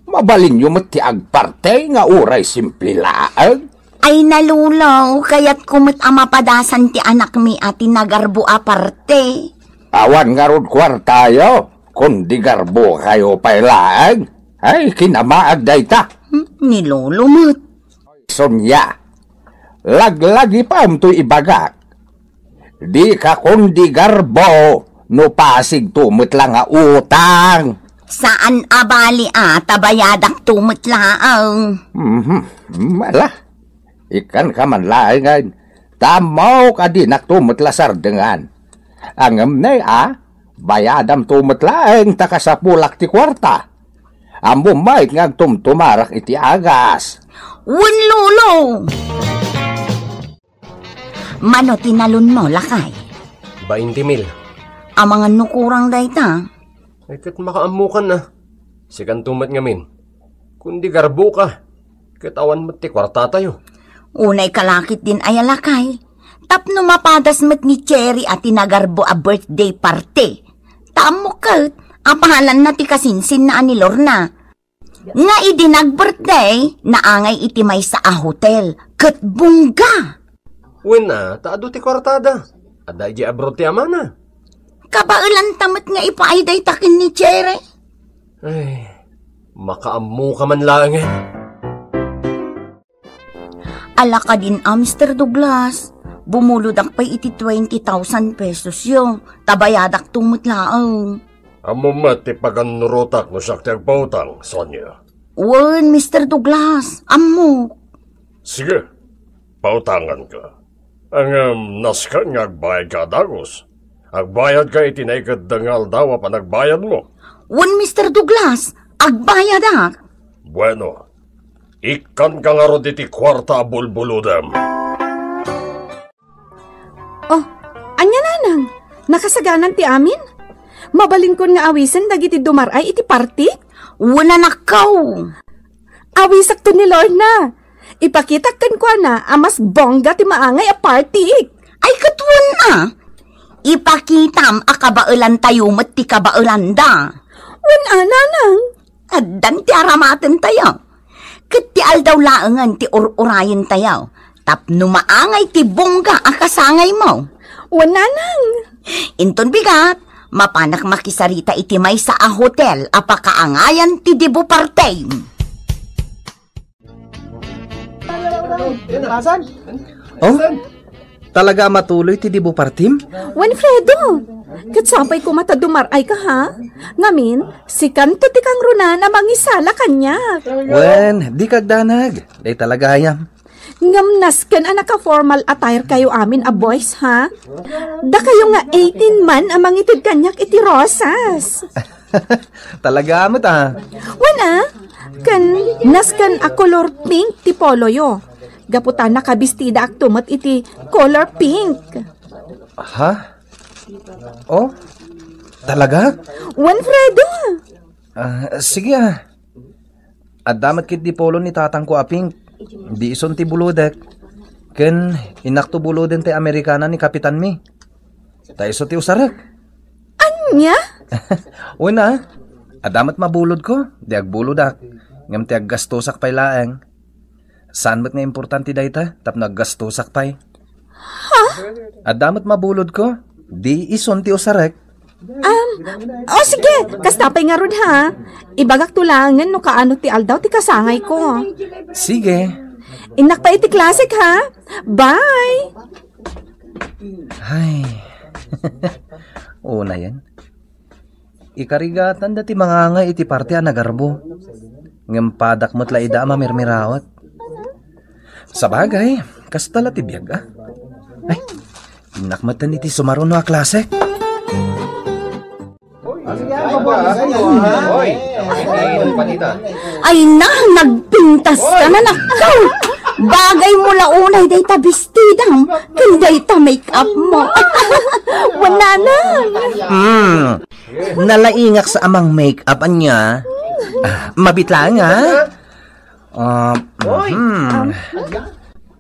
Mabalinyo met ti agparte nga uray simple laeng. Ay na, Lolo, kayatko met a mapadasan ti anakmi a ti nagarbo a parte. Awan ngarud kuartayo, kundi garbokayo pay laeng. Ay, kinamaag dayta. Hmm, ni Lolo met. Sonia, laglagipem toy ibagak. Dika kundi garbo no pasigto met la nga utang. Saan a bali a, ta bayadakto met laeng. Mhm. Ala, ikkanka man laengen, ta ammok a dinakto met la sardengan. Ngem nay a, bayadamto met laeng ta kasapulak ti kuarta. Ammom met nga agtumtumarak iti agas. Wen, Lolo! Mano ti nalonmo, lakay? Bainte mil. Amangan no kurang dayta? Ay, ket makaammokan a. Sikanto met ngamin. Kundi garboka, ket awan met ti kuartatayo. Unay ka la ketdin aya, lakay. Tapno mapadas met ni Cherry a ti nagarbo a birthday party. Ta ammok ket, apalanna ti kasinsinna a ni Lorna. Nga idi nag-birthday, naangay iti maysa a hotel, ket bongga. Wen a, ta adu ti kuartada. Adda idiay abroad ti amana. Kabaelanta met nga ipaay dayta ken ni Cherry. Ay, makaammoka man laengen. Ala kadin a, Mister Douglas, bumulodak pay iti twenty thousand pesos yo, ta bayadakto met laeng. Ammom met ti pagannurotak no siak ti agpautang, Sonia. Wen, Mister Douglas, ammok. Sige, pautanganka. Ngem nasken nga agbayadka a dagus. Agbayadka iti naikeddeng nga aldaw a panagbayadmo. Wen, Mister Douglas, agbayadak. Bueno, ikkanka ngarud iti kuarta a bulbulodem. Oh, ania, nanang? Nakasaganan ti amin? Mabalinkon nga awisen dagiti dumar-ay iti partik? Wen, anakko. Awisakto ni Lorna. Ipakitak kenkuana a mas bongga ti maangay a partik. Ay, ket wen a. Ipakitam a kabaelantayo met ti kabaelanda. Wen a, nanang. Addan ti aramatentayo. Ket ti aldaw laengen ti ur-urayentayo. Tapno maangay ti bongga a kasangaymo. Wen, nanang. Inton bigat, mapanak makisarita iti maysa a hotel a pakaangayan ti debut party. Hasan? Oh? Talaga a matuloy ti debut partim? Wen, Fredo, ket sapay koma ta dumar-ay ka, ha? Ngamin, sikanto ti kangrunaan a mangisala kaniak. Wen, dika agdanag. Dayta la gayam. Ngem nasken a naka-formal attire kayo amin a boys, ha? Dakayo nga eighteen man a mangited kaniak iti rosas. Talaga met, ah. Wen a, ken nasken a color pink ti poloyo. Gapu ta nakabistidaakto met iti color pink. Ha? Oh? Talaga? Wen, Fredo. Ah, sige, ah. Adda met ketdi polo ni tatangko a pink. Di isun ti bulodek. Ken innakto buloden ti Amerikana ni kapitanmi. Ta isu ti usarek. Ania? Wen a, adda met mabulodko, di agbulodak. Ngem ti aggastosak pay laeng. Saan met nga importante dayta tapno aggastosak pay. Ha? Adda met mabulodko, di isun ti usarek. Um, o sige, kasta pay ngarud ha. Ibagakto laengen no kaano ti aldaw ti kasangayko. Sige. Innak pay iti klasek ha. Bye! Ay. Unayen. Ikarigatanda ti mangangay iti parti a nagarbo. Ngem padak met la ida a mamirmirawat. Sabagay, kasta la ti biag, ah. Ay, innak metten iti sumaruno a klasek. Ay na, nagpintas ka na, nakaw! Bagay mo la unay dayta bestidam, ken dayta make-up mo. Wen a, nanang. Hmm. Nalaingak sa amang make-up, ania? Ah, mabit laeng, ah. Ah, Oy! Mhm.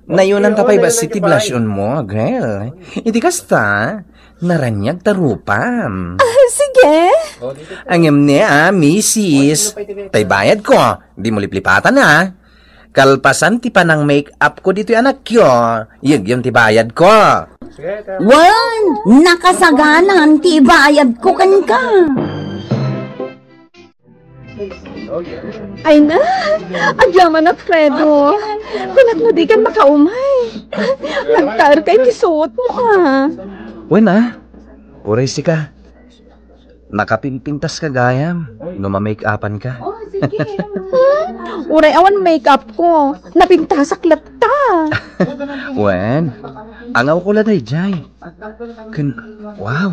Nayunan ta pay bassit ti blush-onmo, girl. Iti kasta, naraniag ta rupam. Ah, sige. Ngem ne, ah, misis. Tay bayadko, dimo liplipatan, ah. Kalpasan ti panang-make-upko ditoy anakyo, yegyon ti bayadko. Wen, nakasaganan ti ibayadko kenka. Ay na, agyaman, Alfredo. Kunak no dikan makaumay. Nagtaerka iti suotmo, ah. Wen, ah. Uray sika. Nakapimpintaska gayam no ma-make-upanka. Hmm? Uray awan make-upko. Napintasak latta. Wen, angawko la daydiay. Ken, wow!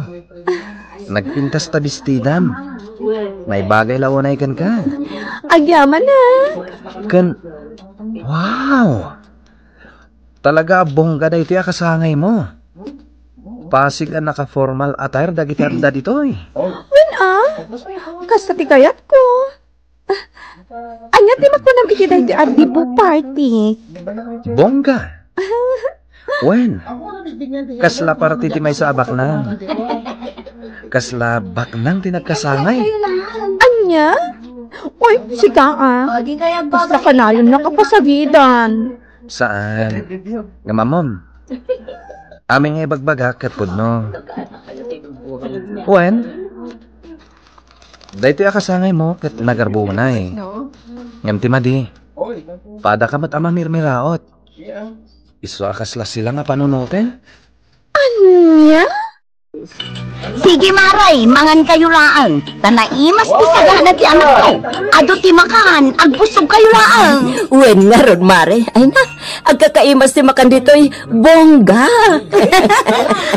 Nagpintas ta bestidam. Naibagay la unay kenka. Agyaman, ah. Ken, wow! Talaga a bongga daytoy a kasangaymo. Pasig a naka-formal attire dagiti adda ditoy. Wen, ah. Kasta ti kayatko. Ania ti makunam iti daytoy a debut party? Bongga. Wen, kasla party ti maysa a baknang. Kasla baknang ti nagkasangay. Ania? Uy, sika, ah. Kasla kanayon nga kapasagidan. Saan? Ngem ammom, amin nga ibagbagak ket pudno. Wen, daytoy a kasangaymo ket nagarbo unay. Ngem ti madi, padaka met a mamirmiraot. Isu a kasla sila nga panunoten? Ania? Sige, Mare, mangankayo laeng. Ta naimas ti sagana ti anakko. Adu ti makan, agbusogkayo laeng. Wen ngarud, Mare. Ay na, agkakaimas ti makan ditoy bongga.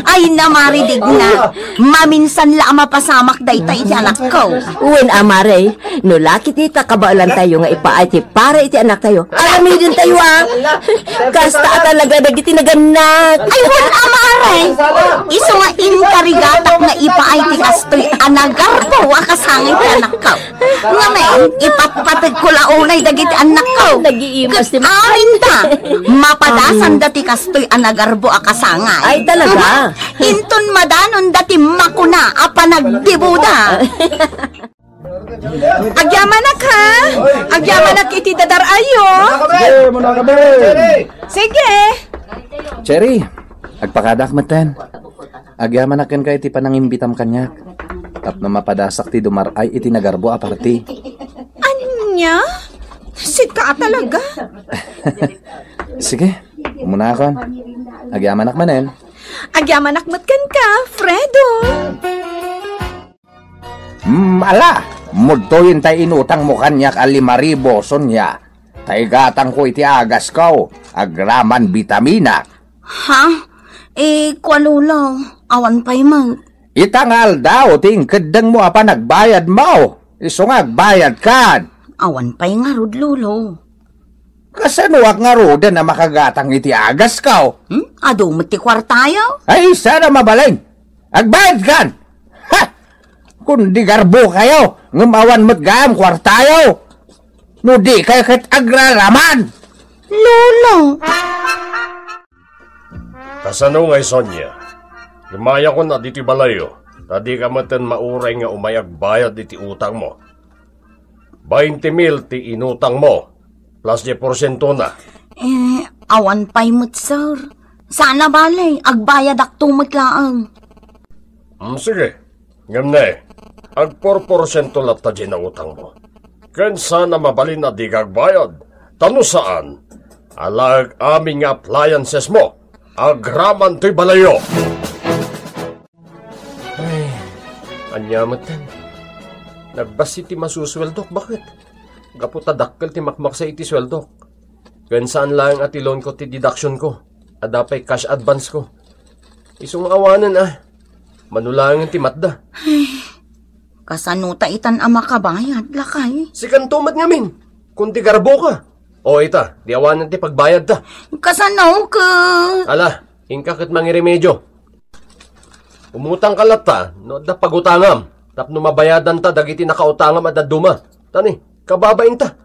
Ay na, Mare, digna. Maminsan la a mapasamak dayta iti anakko. Wen a, Mare. No la ketdi ta kabaelantayo nga ipaay ti para iti anaktayo, aramidentayo, a. Kasta a talaga dagiti nagannak. Ay, wen a, Mare. Isu nga inkarigatak nga ipaay ti kastoy a nagarbo a kasangay ti anakko. Ngamin, ipatpategko la unay dagiti annakko. Nagiimas ti ket amin da. Mapadasanda ti kastoy a nagarbo a kasangay. Ay, talaga? Inton madanonda ti makuna a panagdibuda. Agyamanak, ha? Agyamanak iti dadar-ayo. Sige, muna kami. Sige. Cherry, agpakadak metten. Agyamanak kenka iti panangimbitam kaniak. Tapno mapadasak ti dumar-ay iti nagarbo a party. Ania? Sika talaga? Sige, umunakon. Agyamanak manen. Agyamanak met kenka, Fredo. Mm, ala, mudtoyen tay inutangmo kaniak a lima ribu, Sonia. Ta igatangko iti agasko, agraman bitamina. Ha? Eh, kua, Lolo, awan pay met. Ita nga aldaw ti inkeddengmo a panagbayadmo. Isu nga agbayadkan. Awan pay ngarud, Lolo. Kasanoak ngaruden a makagatang iti agasko? Hmm? Adu met ti kuartayo? Ay, sana mabalin. Agbayadkan! Ha! Kundi garbokayo, ngem awan met gayam kuartayo. No di kayo ket agraraman. Lolo! Kasano ngay, Sonia? Rimayakon a ditoy balayyo, ta dika metten mauray nga umay agbayad iti utangmo. Bainte mil ti inutangmo, plus diay porsientona. Eh, awan pay met, sir. Sana bale, agbayadakto met laeng. Hmm, sige. Ngem ne, agporporsiento latta diay nautangmo. Ken sana mabalin a dika agbayad, ta no saan, alaek amin nga appliancesmo, agraman toy balayyo. Ay, ania metten? Nagbassit ti masusueldok, baket? Gapu ta dakkel ti makmaksay iti sueldok. Ken saan laeng a ti loanko ti deductionko. Adda pay cash advanceko. Isu nga awanen, a. Mano laengen ti matda. Ay, kasano ta itan a makabayad, lakay? Sikanto met ngamin. Kundi garboka. O, ita, di awanen ti pagbayadta. Kasano ket? Ala, inka ket mangiremedio. Umutangka latta, no adda pagutangam, tapno mabayadanta dagiti nakautangam a dadduma. Ta ni, kababainta.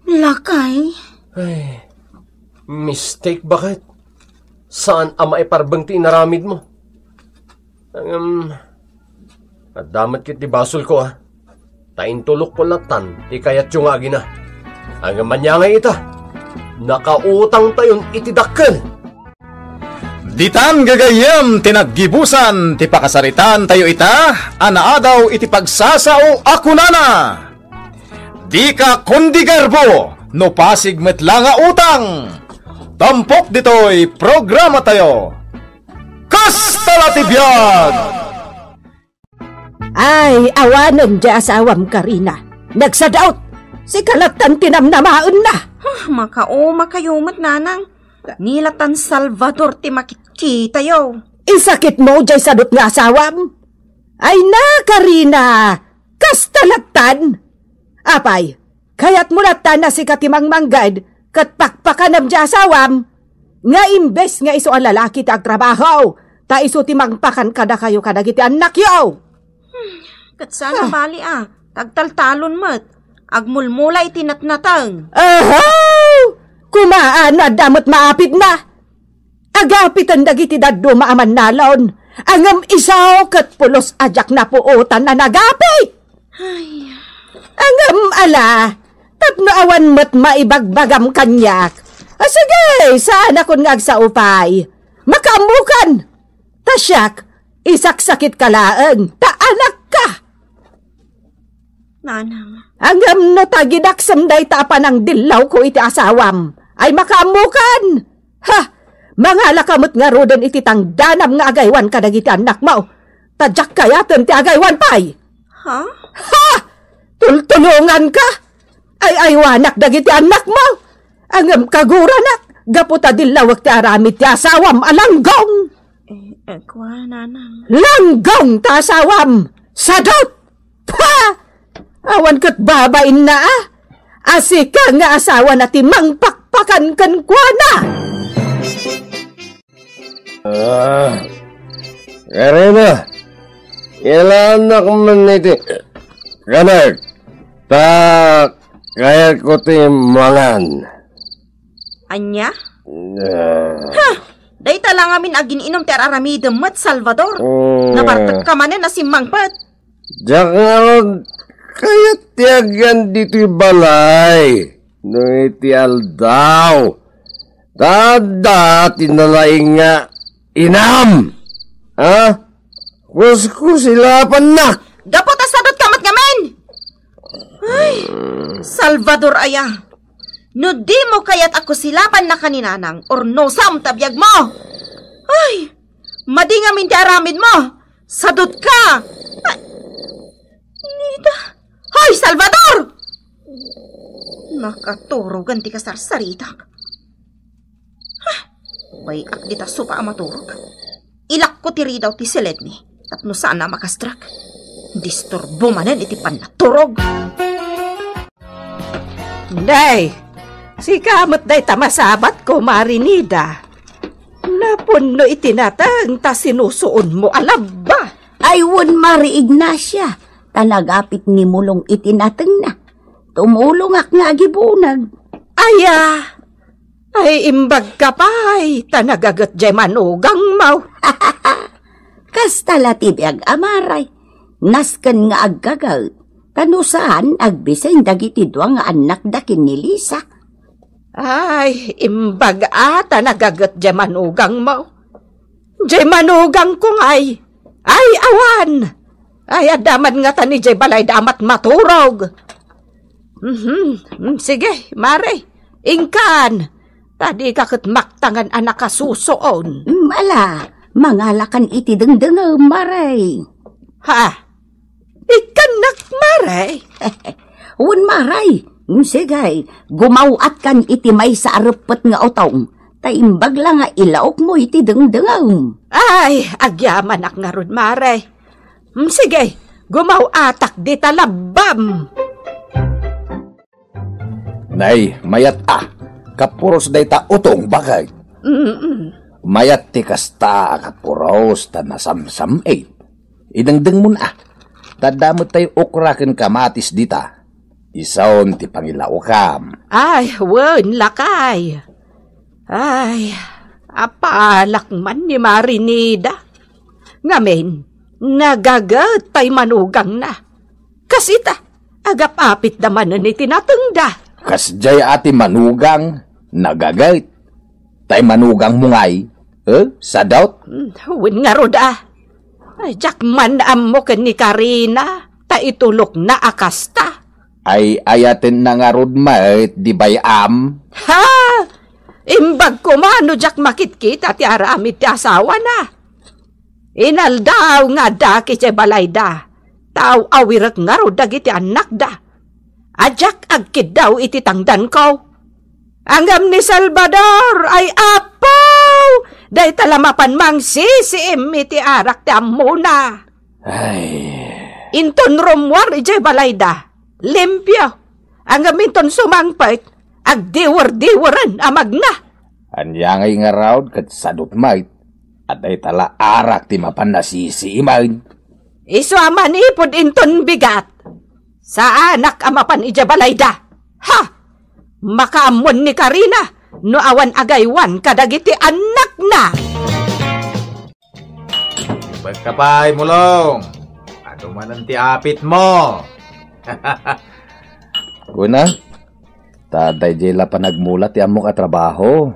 Lakay. Ay. Mistake, baket? Saan a maiparbeng ti inaramidmo? Ngem, adda met ket ti basolko, a. Ta intulokko lattan ti kayatyo nga agina. Ngem ania ngay ita? Nakautangtayon iti dakkel. Ditan gagayyem ti naggibusan ti pakasaritaan tayo ita a naadaw iti pagsasao a kunana, "Dika kundi garbo, no pasig met la nga utang." Tampok ditoy programa tayo. Kasta la ti biag! Ay, awanem ti asawam, Karina. Nagsadaut. Sika lattan ti namnamaenna. Huh, makauma kayo met, nanang. Ni lattan Salvador ti makitkitayo. Isakitmo jay sadut nga asawam? Ay na, Karina. Kasta lattan. Apay, kayatmo lattan a sika ti mangmanggad ket pakpakanem ti asawam, nga imbes nga isu a lalaki ti agtrabaho, ta isu ti mangpakan kadakayo kadagiti annakyo. Hmm, ket saan a bali a, ta agtaltalon met, agmulmula iti natnateng. Ahaw! Kumaan no adda met maapidna. Agapiten dagiti dadduma a mannalon, ngem isu ket pulos a diak napuotan a nagapit. Ay. Ngem ala, tapno awan met maibagbagam kaniak. A, sige, saanakon nga agsao pay. Makaammokan. Ta siak, isaksakitka laeng, ta anakka. Nanang. Ngem no tagidaksem dayta a panangdillawko iti asawam, ay makaammokan. Ha! Mangalaka met ngaruden iti tangdanam nga agaywan kadagiti annakmo. Ta diak kayaten ti agaywan pay. Ha? Ha! Tultulonganka! Ay-aywanak dagiti annakmo. Ngem kaguranak, gapu ta dillawek ti aramid ti asawam a langgong. Eh, eh, kua, nanang. Langgong ta asawam! Sadut! Ha! Awan ket babainna, a? A sika nga asawana ti mangpakpakan kenkuana! Ah, Karina, ilaannak man iti kanek, ta kayatko ti mangan. Ania? Ah. Ha! Dayta la ngamin agin-inum ti ar-aramidem met, Salvador. Mm. Nabartekka manen a simmangpet. Diak ngarud kayat ti agyan ditoy balay no iti aldaw. Ta adda ti nalaing nga inam. Ha? Kuskusilapannak. Gapu ta sadutka met ngamin. Ay, Salvador aya. No dimo kayat a kusilapannaka ni Nanang, urnosam ta biagmo. Ay, madi ngamin ti aramidmo. Sadutka. Ay, Nida. Hoy, Salvador! Nakaturogan ti kasarsaritak. Ha? Bay-ak dita sopa a maturog. Ilakko ti ridaw ti siledmi tapno saan a makastrak. Disturbo manen iti pannaturog. Nay, sika met dayta masabatko, Mari Nida. Napunno iti nateng ta sinusuonmo a labba. Ay, wen, Mari Ignacia, ta nagapit ni Mulong iti natengna. Tumulongak nga agibunag. Aya, ay, imbagka pay, ta nagaget jay manugangmo. Kasta la ti biag a Maray. Nasken nga aggaget, ta no saan, agbiseng dagiti dua nga annakda ken ni Lisa. Ay, imbag a ta nagaget jay manugangmo. Jay manugangko ngay. Ay, awan. Ay, adda man ngata ni jay balayda a matmaturog. Mhm. Mm, sige, Mare. Inkan. Ta dika ket maktangan a nakasusoon. Mm, ala, mangalakan iti dengdengem, Mare. Ha? Ikkannak, Mare? Wen, Mare. Mm, sige, gumaw-atkan iti maysa a reppet nga utong, ta imbag la nga ilaokmo iti dengdengem. Ay, agyamanak ngarud, Mare. Mm, sige, gumaw-atak dita labbam. Nay, mayat a. Kapuros dayta utong, bakay? Mm-mm. Mayat ti kasta a kapuros ta nasamsam-it. Idengdengmon a. Ta adda met tay okra ken kamatis dita. Isun ti pangilaokam. Ay, wen, lakay. Ay, apalak man ni Marinida. Ngamin, nagaget tay manugangna. Kas ita, agap-apitda manen iti natengda. Kasdiay a ti manugang, nagaget. Tay manugangmo ngay, eh, sadot? Hmm, wen ngarud a. Ay, diak man ammo ken ni Karina, ta itulokna a kasta. Ay, ayatenna ngarud met di bay-am? Ha! Imbag koma no diak makitkita ti aramid ti asawana. Inaldaw nga adda idiay balayda, ta aw-awirek ngarud dagiti annakda. A diak agkiddaw iti tangdanko. Ngem ni Salvador, ay apo! Dayta la mapan mangsisiim iti arak ti ammona. Ay. Inton rummuar idiay balayda, limpio. Ngem inton sumangpet, agdiwer-diweren a magna. Ania ngay ngarud ket sadot met, a dayta la arak ti mapan nasisiimen. Isu a manipud inton bigat, saanak a mapan idiay balayda. Ha! Makaammon ni Karina no awan agaywan kadagiti annakna. Imbagka pay, Mulong. Adu manen ti apitmo. Kuna, ta daydiay la panagmula ti ammok a trabaho.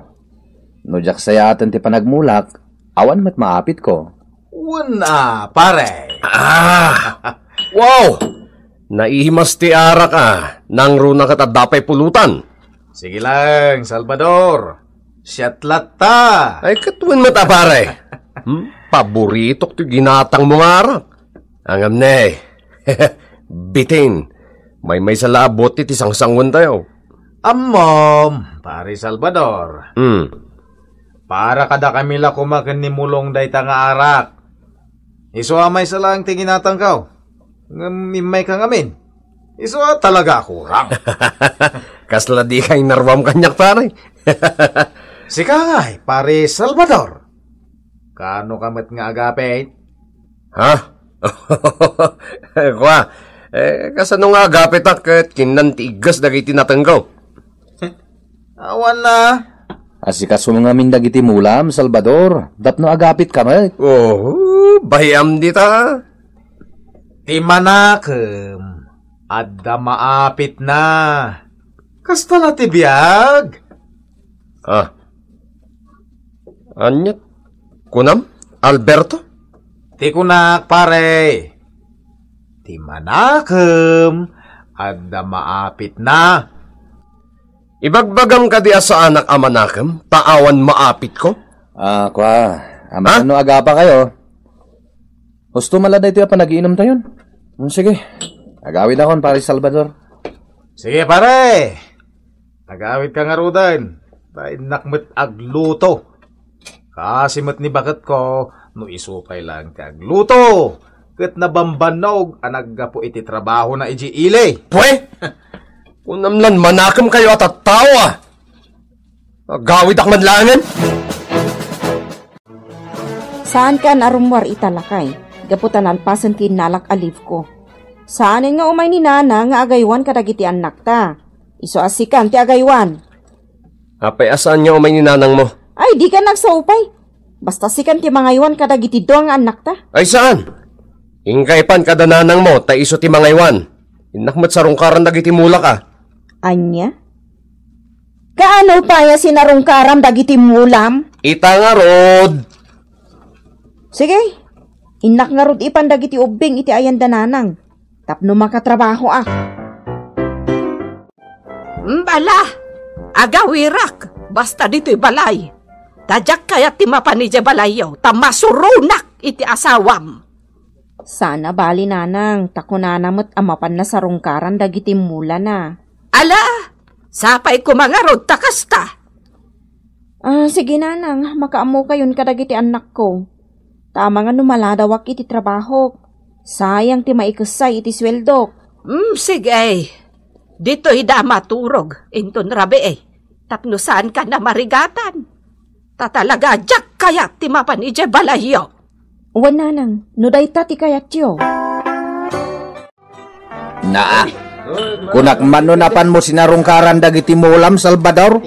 No diak sayaten ti panagmulak, awan met maapitko. Wen a, pare. Ah! Wow! Naimas ti arak a, nangruna ket adda pay pulutan. Sige lang, Salvador. Siat latta. Ay, ket wen met a, pare. Hmm? Paboritok ti ginatangmo nga arak. Ngem ne, bitin, maymaysa la a bote ti sangsanguentayo. Ammom, pare Salvador. Hmm. Para kadakami la koma ken ni Mulong dayta nga arak. Isu a maysa laeng ti ginatangko. Ngem immayka ngamin. Isu a talaga a kurang. Kasla dika inaruam kaniak, pare. Sika ngay, pare Salvador. Kaano ka met nga agapit? Ha? Kua, eh, kasano nga agapitak ket kinnan ti iggas dagiti natengko? Awan na. Asikaso ngamin dagiti mulam, Salvador, tapno agapitka met. Oh, bay-am dita. Ti manakem, adda maapitna. Kasta la ti biag. Ah. Ania? Kunam, Alberto? Ti kunak, pare. Ti manakem, adda maapitna. Ibagbagam kadi a saanak a manakem, ta awan maapitko? Ah, kua, amangan no agapakayo. Husto man la daytoy a panagiinomtayon. Hmm, sige. Agawidakon, pare Salvador. Sige, pare. Agawidka ngaruden. Ta innak met agluto. Kaasi met ni baketko, no isu pay laeng ti agluto ket nabambannog a naggapu iti trabahona idiay ili. Pwe! Kunam lan manakemkayo a tattao, a. Agawidak met laengen. Saankan a rummuar ita, lakay, gapu ta nalpasen ti innalak a leave ko. Saanen nga umay ni Nana nga agaywan kadagiti annakta. Isu a sikan ti agaywan. Apay a saan nga umay ni nanangmo? Ay, dikan agsaupay. Basta sikan ti mangaywan kadagiti dua nga annakta. Ay, saan? Inkay pan kada nanangmo, ta isu ti mangaywan. Innak met sarungkaran dagiti mulak a. Ania? Kaano pay a sinarungkaram dagiti mulam? Ita ngarud. Sige, innak ngarud ipan dagiti ubbing iti ayan da nanang, tapno makatrabahoak. Bala, agawirak, basta ditoy balay. Ta diak kayat ti mapan idiay balayyo, ta masuronak iti asawam. Sana bali, nanang, ta kunana met a mapanna sarungkaran dagiti mulana. Ala, sapay koma ngarud ta kasta. Ah, sige, nanang, makaammokayon kadagiti annakko. Ta amangan no maladawak iti trabahok. Sayang ti maikessay iti sueldok. Hmm, sige. Ditoy da maturog inton rabii, tapno saankan a marigatan. Ta talaga, diak kayat ti mapan idiay balayyo. Wen, nanang, no dayta ti kayatyo. Naa, kunak man no napanmo sinarungkaran dagiti mulam, Salvador?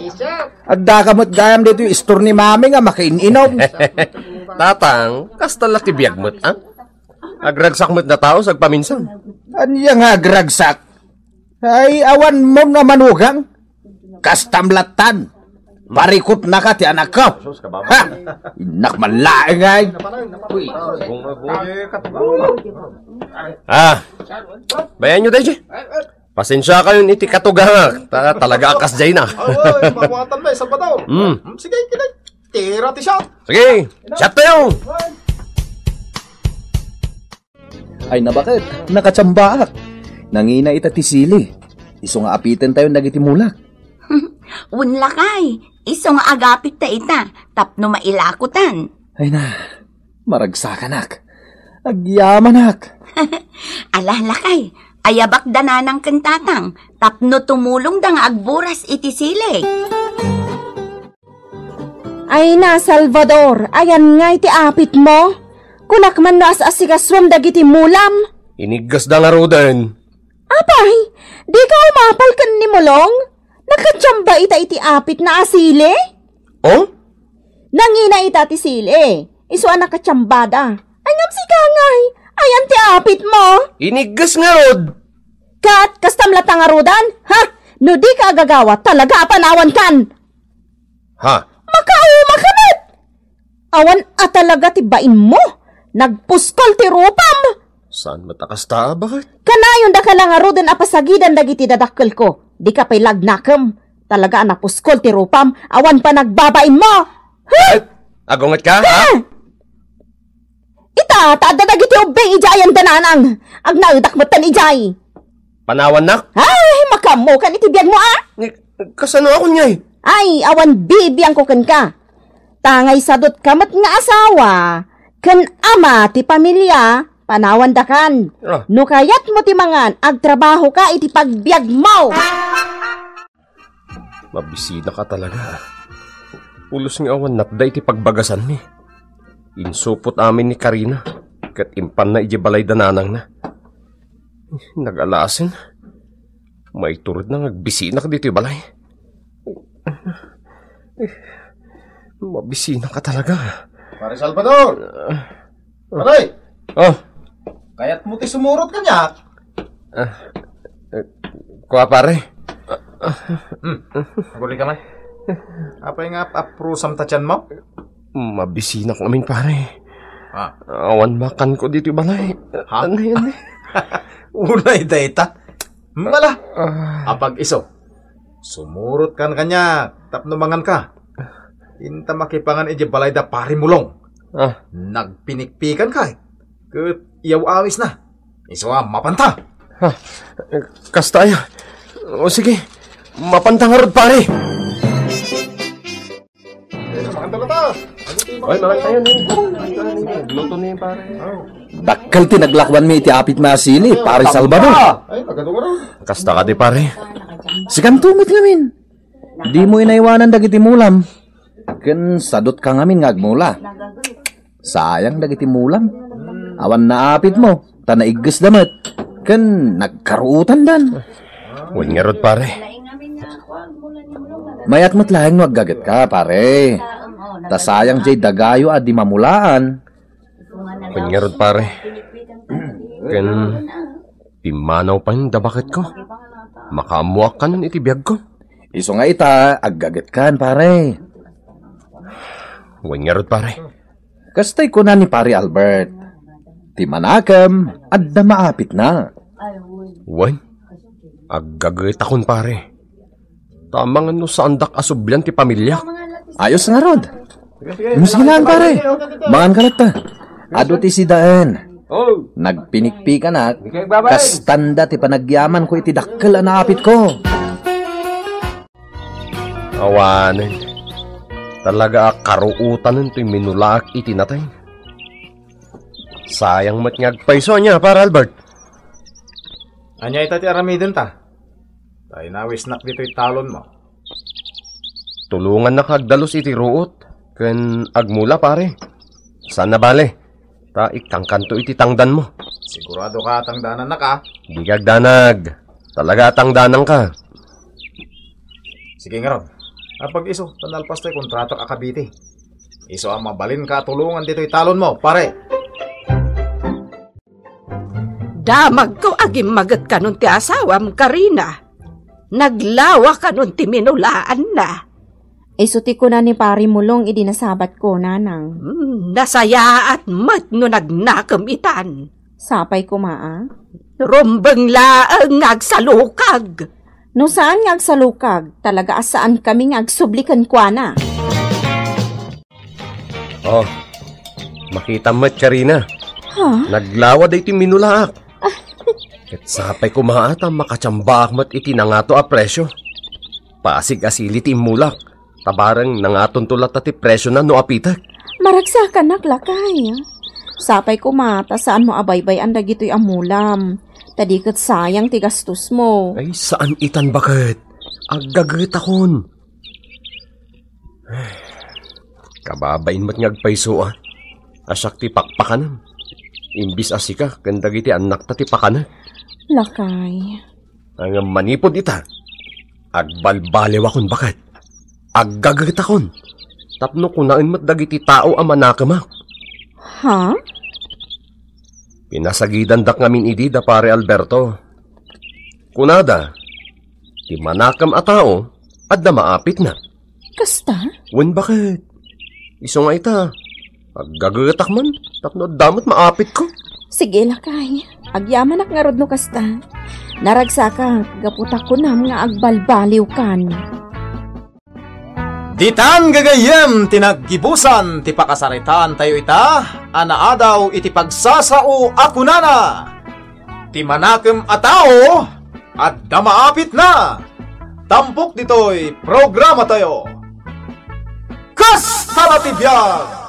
Addaka met gayam ditoy istor ni Mami nga makain-inom. Tatang, kasta la ti biag met, a? Agragsak met a tao sagpaminsan. Ania nga agragsak? Ay, awan mo nga manugang. Kastam latan. Parikutnaka ti anakko. Ha? Innak man laeng ay. Ah, bayan nyo tayo, Jay. Pasensiakayon iti katugangak, ta talaga a kasdiay na. Ay, ay, makuatan ba, Salvador? Hmm. Hmm, sige, sige. Tira ti shot. Sige, shot tayo. Ay, nabaket, nakatsamba. Nangina ita ti sili. Isu nga apiten tayo dagiti mulak. Wen lakay, isu nga agapit ta ita, tapno mailakotan. Ay na, maragsakanak. Agyamanak. Ala, lakay, ayabak da nanang ken tatang, tapno tumulongda nga agburas iti sili. Ay na, Salvador, ayan nga iti apit mo? Kunak man no as-asikasuam dagiti mulam. Iniggasda ngaruden. Apay, dika umapal ken ni Mulong? Nakatsamba ita iti apitna a sili? Oh? Nangina ita ti sili. Isu a nakatsambada. Ay, ngem sika ngay, ayan ti apit mo? Iniggas ngarud. Ket kastam latta ngaruden? Ha? No dika agagawa, talaga a panawankan. Ha? Makauma ka met! Awan a talaga ti bainmo. Nagpuskol ti rupam. Saan met a kasta, a, baket? Kanayon daka la ngaruden a pasagidan dagiti dadakkelko. Dika pay lagnakem. Talaga a napuskol ti rupam. Awan panagbabainmo. Ha? Ay, agunget ka, ha? Ha? Ita, ta adda dagiti ubbing idiay ayan da nanang. Agnaedak metten idiay. Panawannak? Ay, makaammokan iti biagmo, a? Ni, kasano a kuniay? Ay, awan bibiangko kenka. Tangay sadot ka met nga asawa, ken ama ti pamilia, panawandakan. Ah. No kayatmo ti mangan, agtrabaho ka iti pagbiagmo. Mabisina ka talaga. Pulos nga awan natda iti pagbagasanmi. Insupot amin ni Karina, ket impanna idiay balay da nanangna. Nagalasen. Maiturod na nga agbisinak ditoy balay. Mabisina ka talaga. Pare Salvador! Pare! Oh. Kayatmo ti sumurot kaniak? Ah, eh, kua, pare. Hmm. Aguli ka man. Apay nga ap-aprusam ta tianmo? Mabisinak ngamin, pare. Ah. Awan makanko ditoy balay. Ha? Anay, anay. Unay dayta. Mala. Ah. Apag-isu. Sumurot kan kaniak tapno mangan ka. Inta makipangan idiay balay da Pari Mulong. Ah. Nagpinikpikan ka, eh. Ket iyaw-awis na. Isu a, mapanta. Ah, kasta aya. O sige, mapanta ngarud, pare. Oy, mangan tayo ni. Luto ni pare. Dakkel ti naglakuanmi iti apitmi a sili, pare Salvador. Ay, pagkatungaro. Kasta kadi, pare. Sikanto met ngamin. Dimo inaywanan dagiti mulam. Ken sadot ka ngamin nga agmula. Sayang dagiti mulam. Awan naapitmo, ta naiggesda met. Ken nagkaruotandan. Wen ngarud, pare. Mayat met laeng no aggaget ka, pare. Ta sayang jay dagayo a di mamulaan. Wen ngarud, pare. Ken pimmanaw pay da baketko. Makaammoak kanon iti biagko. Isu nga ita, aggagetkan, pare. Wen ngarud, pare. Kastay kuna ni Pare Albert, ti manakem, adda maapitna. Wen, aggagetakon, pare. Ta amangan no saandak a sublian ti pamiliak. Ayos ngarud. Sige lang, pare. Mangan ka latta. Adu ti sidaen. Oh. Nagpinikpikanak, kastanda ti panagyamanko iti dakkel a naapitko. Awanen. Talaga a karuotanen toy minulaak iti nateng. Sayang met nga agpayso, ania, Pare Albert? Ania ita ti aramidenta? Ta inawisnak ditoy talonmo. Tulongannaka agdalus iti ruot ken agmula, pare. Saan a bale, ta ikkankanto iti tangdanmo. Sigurado ka a tangdanannak, a? Dika agdanag. Talaga a tangdananka. Sige ngarud. Apag-isu, ta nalpas toy kontratak a Cavite. Isu a mabalinka a tulongan ditoy talonmo, pare. Damagko agimmaget kanon ti asawam, Karina. Naglawa kanon ti minulaanna. Isu ti kuna ni Pari Mulong idi nasabatko, Nanang. Hmm, nasayaat met no nagnakem itan. Sapay koma a? Rumbeng laeng nga agsalukag. No saan nga agsalukag, talaga a saankami nga agsubli kenkuana. Oh, makitam met, Karina. Ha? Naglawa daytoy minulaak. Ket sapay koma a ta makatiambaak met iti nangato a presio. Pasig a sili ti immulak. Ta bareng nangatonto latta ti presiona no apitek. Maragsakanak, lakay. Sapay koma ta saanmo a baybay-an dagitoy a mulam. Ta di ket sayang ti gastosmo. Ay, saan itan baket. Aggagetakon. Kababain met nga agpayso a. A siak ti pakpakanem. Imbis a sika ken dagiti annakta ti pakanek. Lakay. Ngem manipud ita, agbalbaliwakon baket. Aggagetakon. Tapno kunaen met dagiti tao a manakemak. Ha? Pinasagidandak ngamin idi da Pare Alberto. Kunada, ti manakem a tao, adda maapitna. Kasta? Wen baket. Isu nga ita, aggagetak man, tapno adda met maapitko. Sige, lakay. Agyamanak ngarud no kasta. Naragsakak, gapu ta kunam nga agbalbaliwkan. Ditan gagayyem ti naggibusan ti pakasaritaantayo ita a naadaw iti pagsasao a kunana, "Ti manakem a tao, adda maapitna." Tampok ditoy programatayo. Kasta la ti biag!